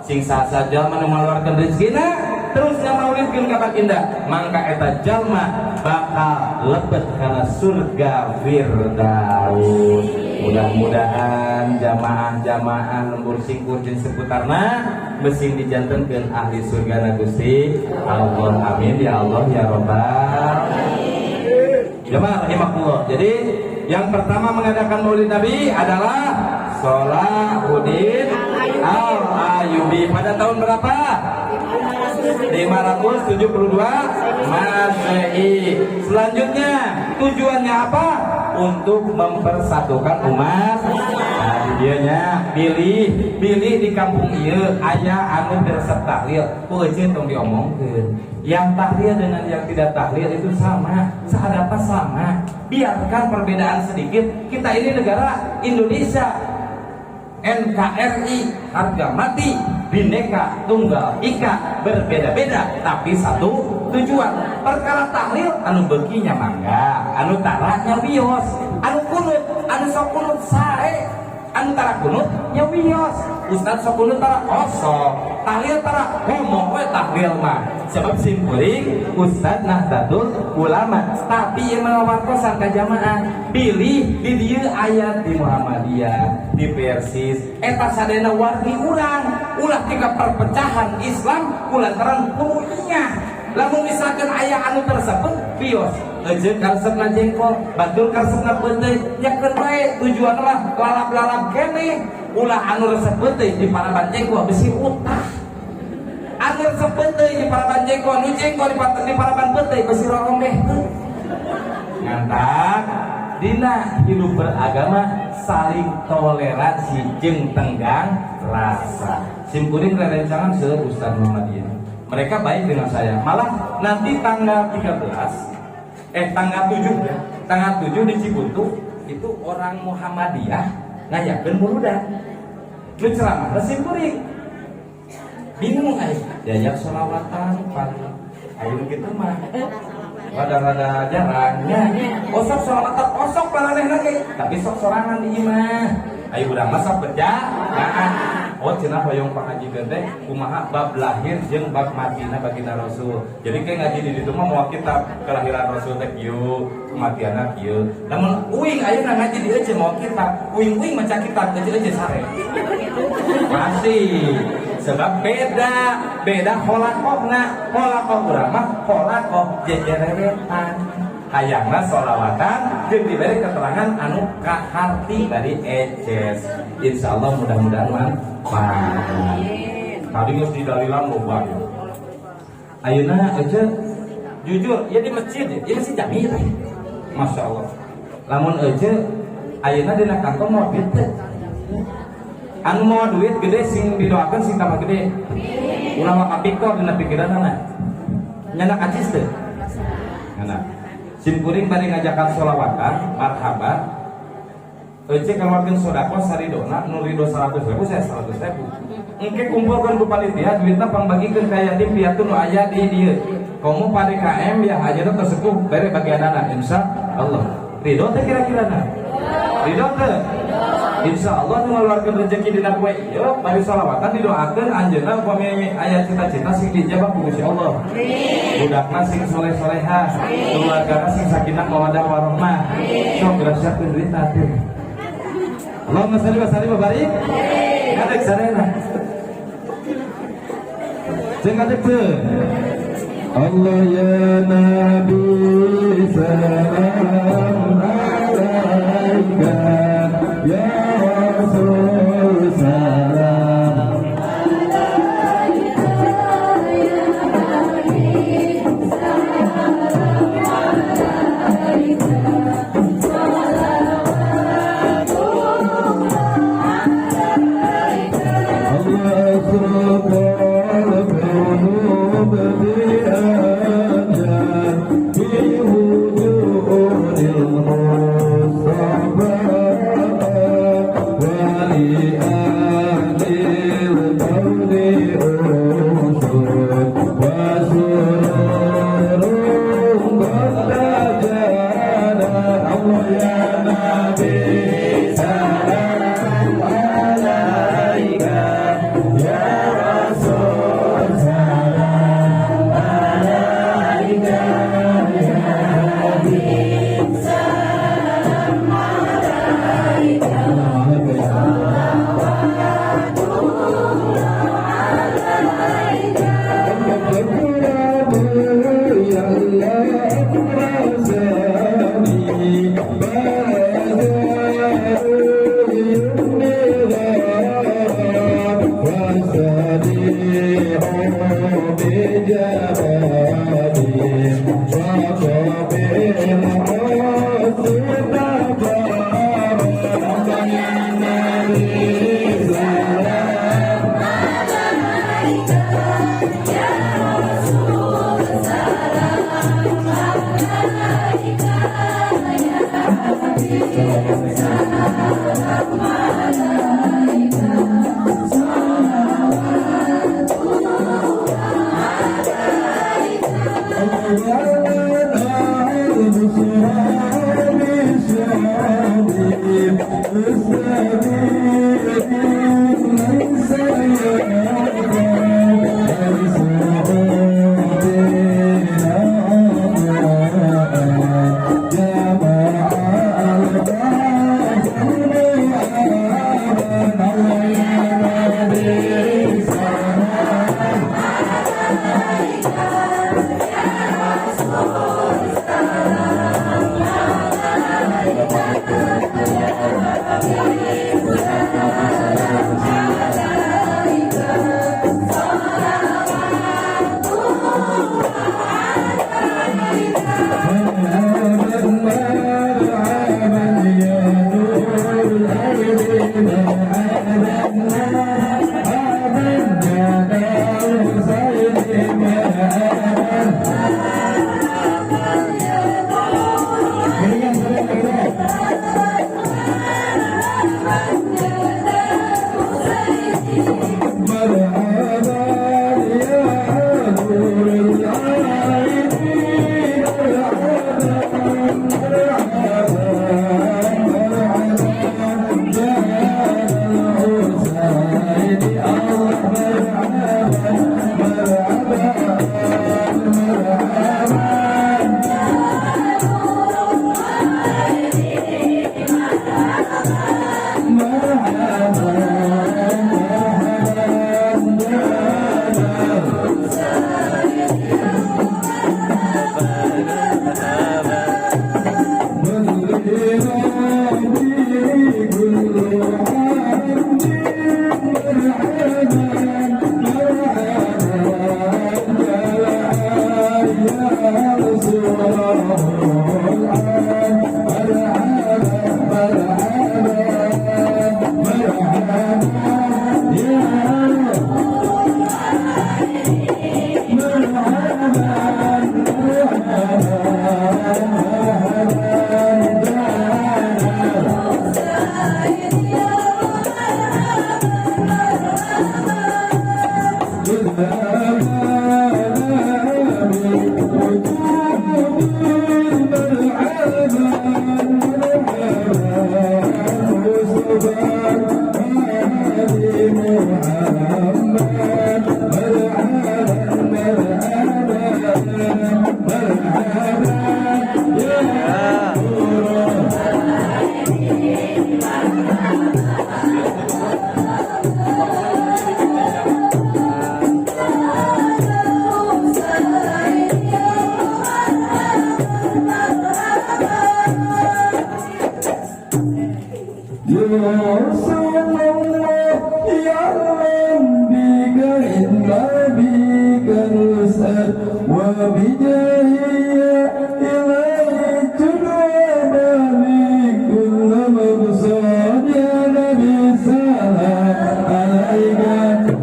sing saha jalma nu ngaluarkeun rezekina terus ngamaulidkeun ka baginda, mangka eta jalma bakal lebet kana surga Firdaus. Mudah-mudahan jamaah-jamaah lembur singkur jeung seputarna mesing dijantenkeun ahli surga na Gusti Allah. Amin ya Allah ya Rabbal. Jamaah rahimakumullah. Jadi yang pertama mengadakan Maulid Nabi adalah Salahuddin Al-Ayyubi pada tahun berapa? 572 Masehi. Selanjutnya tujuannya apa? Untuk mempersatukan umat. Nah, dianya pilih pilih di kampung ieu aya anu resep tahlil. Ku euceun tong diomongkeun. Yang tahlil dengan yang tidak tahlil itu sama, sehadapan sama. Biarkan perbedaan sedikit. Kita ini negara Indonesia, NKRI harga mati, Bhinneka Tunggal Ika, berbeda-beda tapi satu tujuan. Perkara tahlil, anu beuki nya mangga, anu tara nya wios, anu kunut, anu sok kunut sae, anu tara kunut nya wios. Ustaz sok kunut tara? Osok. Tahlil tara? Ngomong we tahlil mah, sebab simkuring Ustaz Nahdlatul Ulama, tapi ieu mah wartosan ka jamaah. Pilih di dieu aya di Muhammadiyah, di Persis, eta sadayana wargi urang. Ulah tiga perpecahan Islam kulantaran pulunya. Lamun misalkan aya anu tersebut bios euceun karesepna jengkol, batur karesepna peuteuy, nyakeun bae, tujuan mah lalap-lalap keneh. Ulah anu resep peuteuy di paraban jengkol bisi utah, anu resep peuteuy di paraban jengkol, nu jengkol di paraban peuteuy bisi rorombeh. Ngantak dina hidup beragama saling toleransi jeung tenggang rasa. Simkuring rerencangan seueur Ustaz Muhammadiyah. Mereka baik dengan saya. Malah nanti tanggal 13, eh, tanggal 7 ya, tanggal 7 di Cibuntu itu orang Muhammadiyah ngayakeun muludan. Nu ceramah sim kuring. Bingung aing, diajak sholawatan paling ayo gitu mah rada-rada jarang nya. Osok sholawatan, osok paranehna ge, tapi sok sorangan di imah. Ayo urang mah sok kerja. Nah, oh, cenah hoyong pangajikeun teh kumaha bab lahir jeung bab matina baginda Rasul. Jadi kayak ngaji di ditu mah moal kitab, kelahiran Rasul teh kieu, kematianna kieu. Lamun uing ayeuna ngaji di euceu moal kitab, uing-uing maca kitab, euceu-euceu sare. Masih sebab beda beda holakohna. Holakoh urang mah holakoh jejerewetan, hayangna sholawatan jeung diberi keterangan anu kaharti dari eces. Insyaallah mudah-mudahan manfaat. Tadi geus didalilan loba ya. Ayeuna ece jujur ya, di masjid ya, masjid jami ya. Masya Allah, lamun ece ayeuna dina kantong mau duit teh, anu mau duit gede sing didoakan sing tambah gede, ulah mah kapikor dina pikiranana. Nyandak acis teh. Nah, sim kuring bari ngajakan sholawatan marhaba, ece keluarkan sodako saridona, nu rido 100 ribu, saya 100 ribu. Engke kumpulkan ku panitia duitna, pangbagikeun ka yatim piatu nu aya di dieu. Komo pada KM ya, aja tersepuh bere bagianana. Insya Allah ridho teh kira-kira na, ridho teh. Insya Allah nu ngaluarkeun rezeki dina poe ieu bari sholawatan didoakeun, anjeunna upami aya cita-cita sing dijabah ku Gusti Allah. Budakna sing soleh-soleha, keluargana sing sakinah mawaddah warahmah. Sok geura siapkeun duitna teh. Allahumma shalli wa sallim wa barik. Ngadeg sadayana. Ceng ngadeg teu. Allah ya Nabi, salam alaika ya Rasul, salam. Ya Habib, salam alaika, salawatullah alaika. Allah asraqal qulub bi amjad bi wujudil mustafa wa li ahlil kauni usul wa sururun qad tajana. Allah ya Nabi, salam alaika ya Rasul, salam alaika ya Habib, salam alaika, salawatullah alaika. Ya Allah rasani badarul yumni wasadi'u bijamali wa qabil husni tabarak ya Nabi, salam alaika ya Rasul, salam alaika ya Habib, salam alaika, salawatullah alaika. Alaika ya Rasul, salam alaika ya Habib, salam alaika, salawatullah alaika. مرحبا يا نور الأرض، مرحبا مرحبا يا دار الخير. وبجاهه يا إلهي تنوى كل مقصود. يا نبي سلام عليك،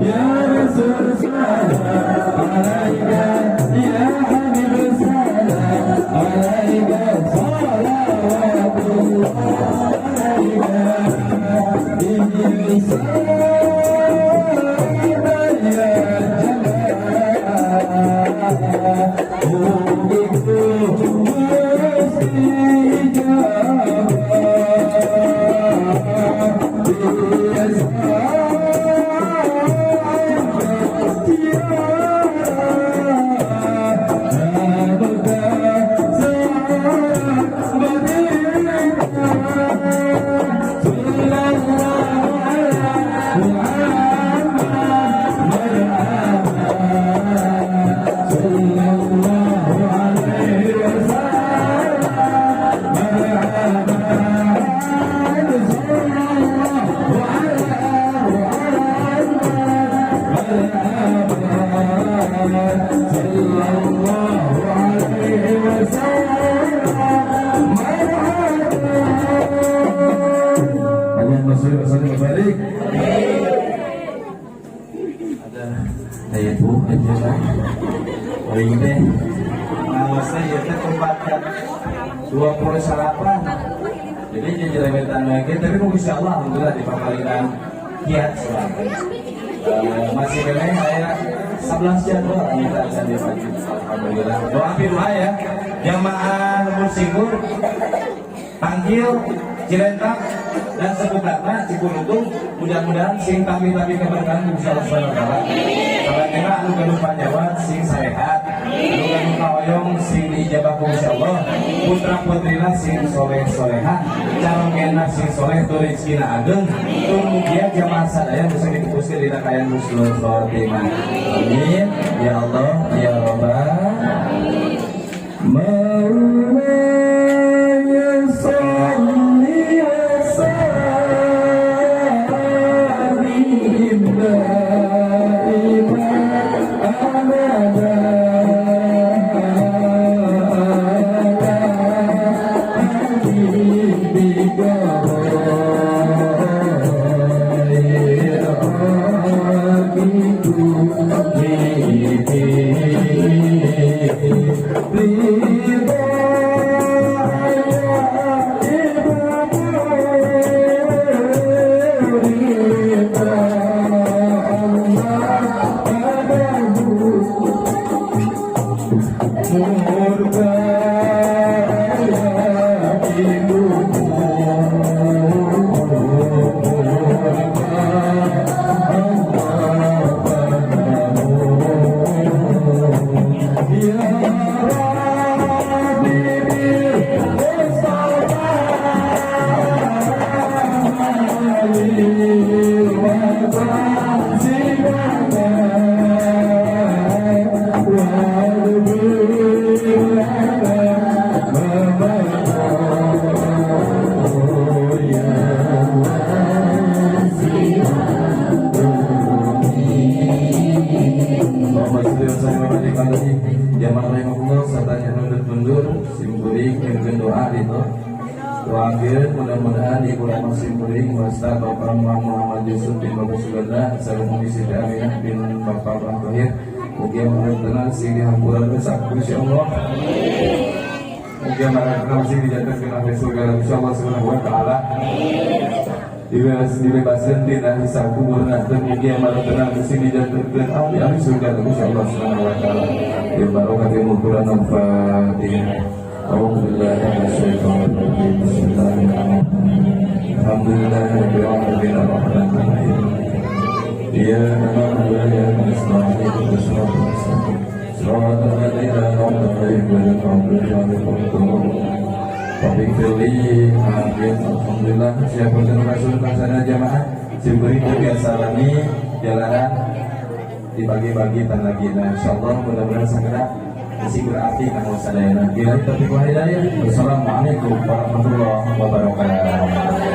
يا رسول سلام عليك، يا حبيب سلام عليك، صلوات الله عليك. به يا جمال صلى الله عليه وسلم. مرحبا، صلى الله على محمد. مرحبا، صلى الله عليه وسلم. مرحبا. اللهم صل وسلم وبارك. Ada itu aja lah. Paling teh ngaosna ieu teh tempat 28. Jadi jelewetan lagi, tapi kok insya Allah alhamdulillah di papalinan kiat soalnya. Masih keneh aya 11 jadwal kita akan di pagi. Alhamdulillah. Doa doa ya. Jamaah Lembur Singkur, Tangkil, Cilentak, dan seputarnya Cikuruntung, mudah-mudahan sing tabi-tabi keberkahan insya Allah subhanahu wa ta'ala. Salatnya anu gaduh panjawat sing sarehat, anu gaduh kahoyong sing diijabah ku insya Allah, putra putrina sing soleh solehah, calongena sing soleh, tur rezekina ageng, tur mugia jamaah sadaya bisa dikumpulkan dina kaayaan husnul khotimah. Amin ya Allah ya Rabbal. مولاي صل وسلم دائما أبدا على حبيبك خير خلق كلهم. رضا يا رضا الله murka ibu murka Allah padamu ya Rabbi bil Mustafa wa sibana واغفر لنا ما مضى يا واسع. اللهم صل وسلم وبارك عليه. Jamaah rahimahullah serta yang nunduk mundur simkuring nyungkeun doa gitu. Doakeun mudah-mudahan ibu rahmat simkuring wasta Bapak Muhammad Yusuf bin Bapak Suganda sareng Umi Siti Aminah bin Bapak Abraham Tohir mugia tenang sing dihampura dosa ku Gusti Allah. Mugia tenang sing dijantenkeun ahli surga Gusti Allah Subhanahu wa taala. Dibebaskan tina hisab kuburna dan mugia tenang sing dijantenkeun ahli ahli surga Gusti Allah Subhanahu wa taala. Bi barakati Quran Al-Fatihah. أعوذ بالله من الشيطان الرجيم. بسم الله الرحمن الرحيم. الحمد لله رب العالمين الرحمن الرحيم. إياك نعبد وإياك نستعين. اهدنا الصراط المستقيم، صراط الذين أنعمت عليهم غير المغضوب عليهم ولا الضالين. رب اغفر لي. Amin. Alhamdulillah siapa rasul sana jamaah simkuring biasa lami jalanan dibagi-bagi tan lagi. Nah, insyaallah mudah-mudahan segera isi berarti kanggo sadayana. Billahi taufiq wal hidayah. Wassalamualaikum warahmatullahi wabarakatuh.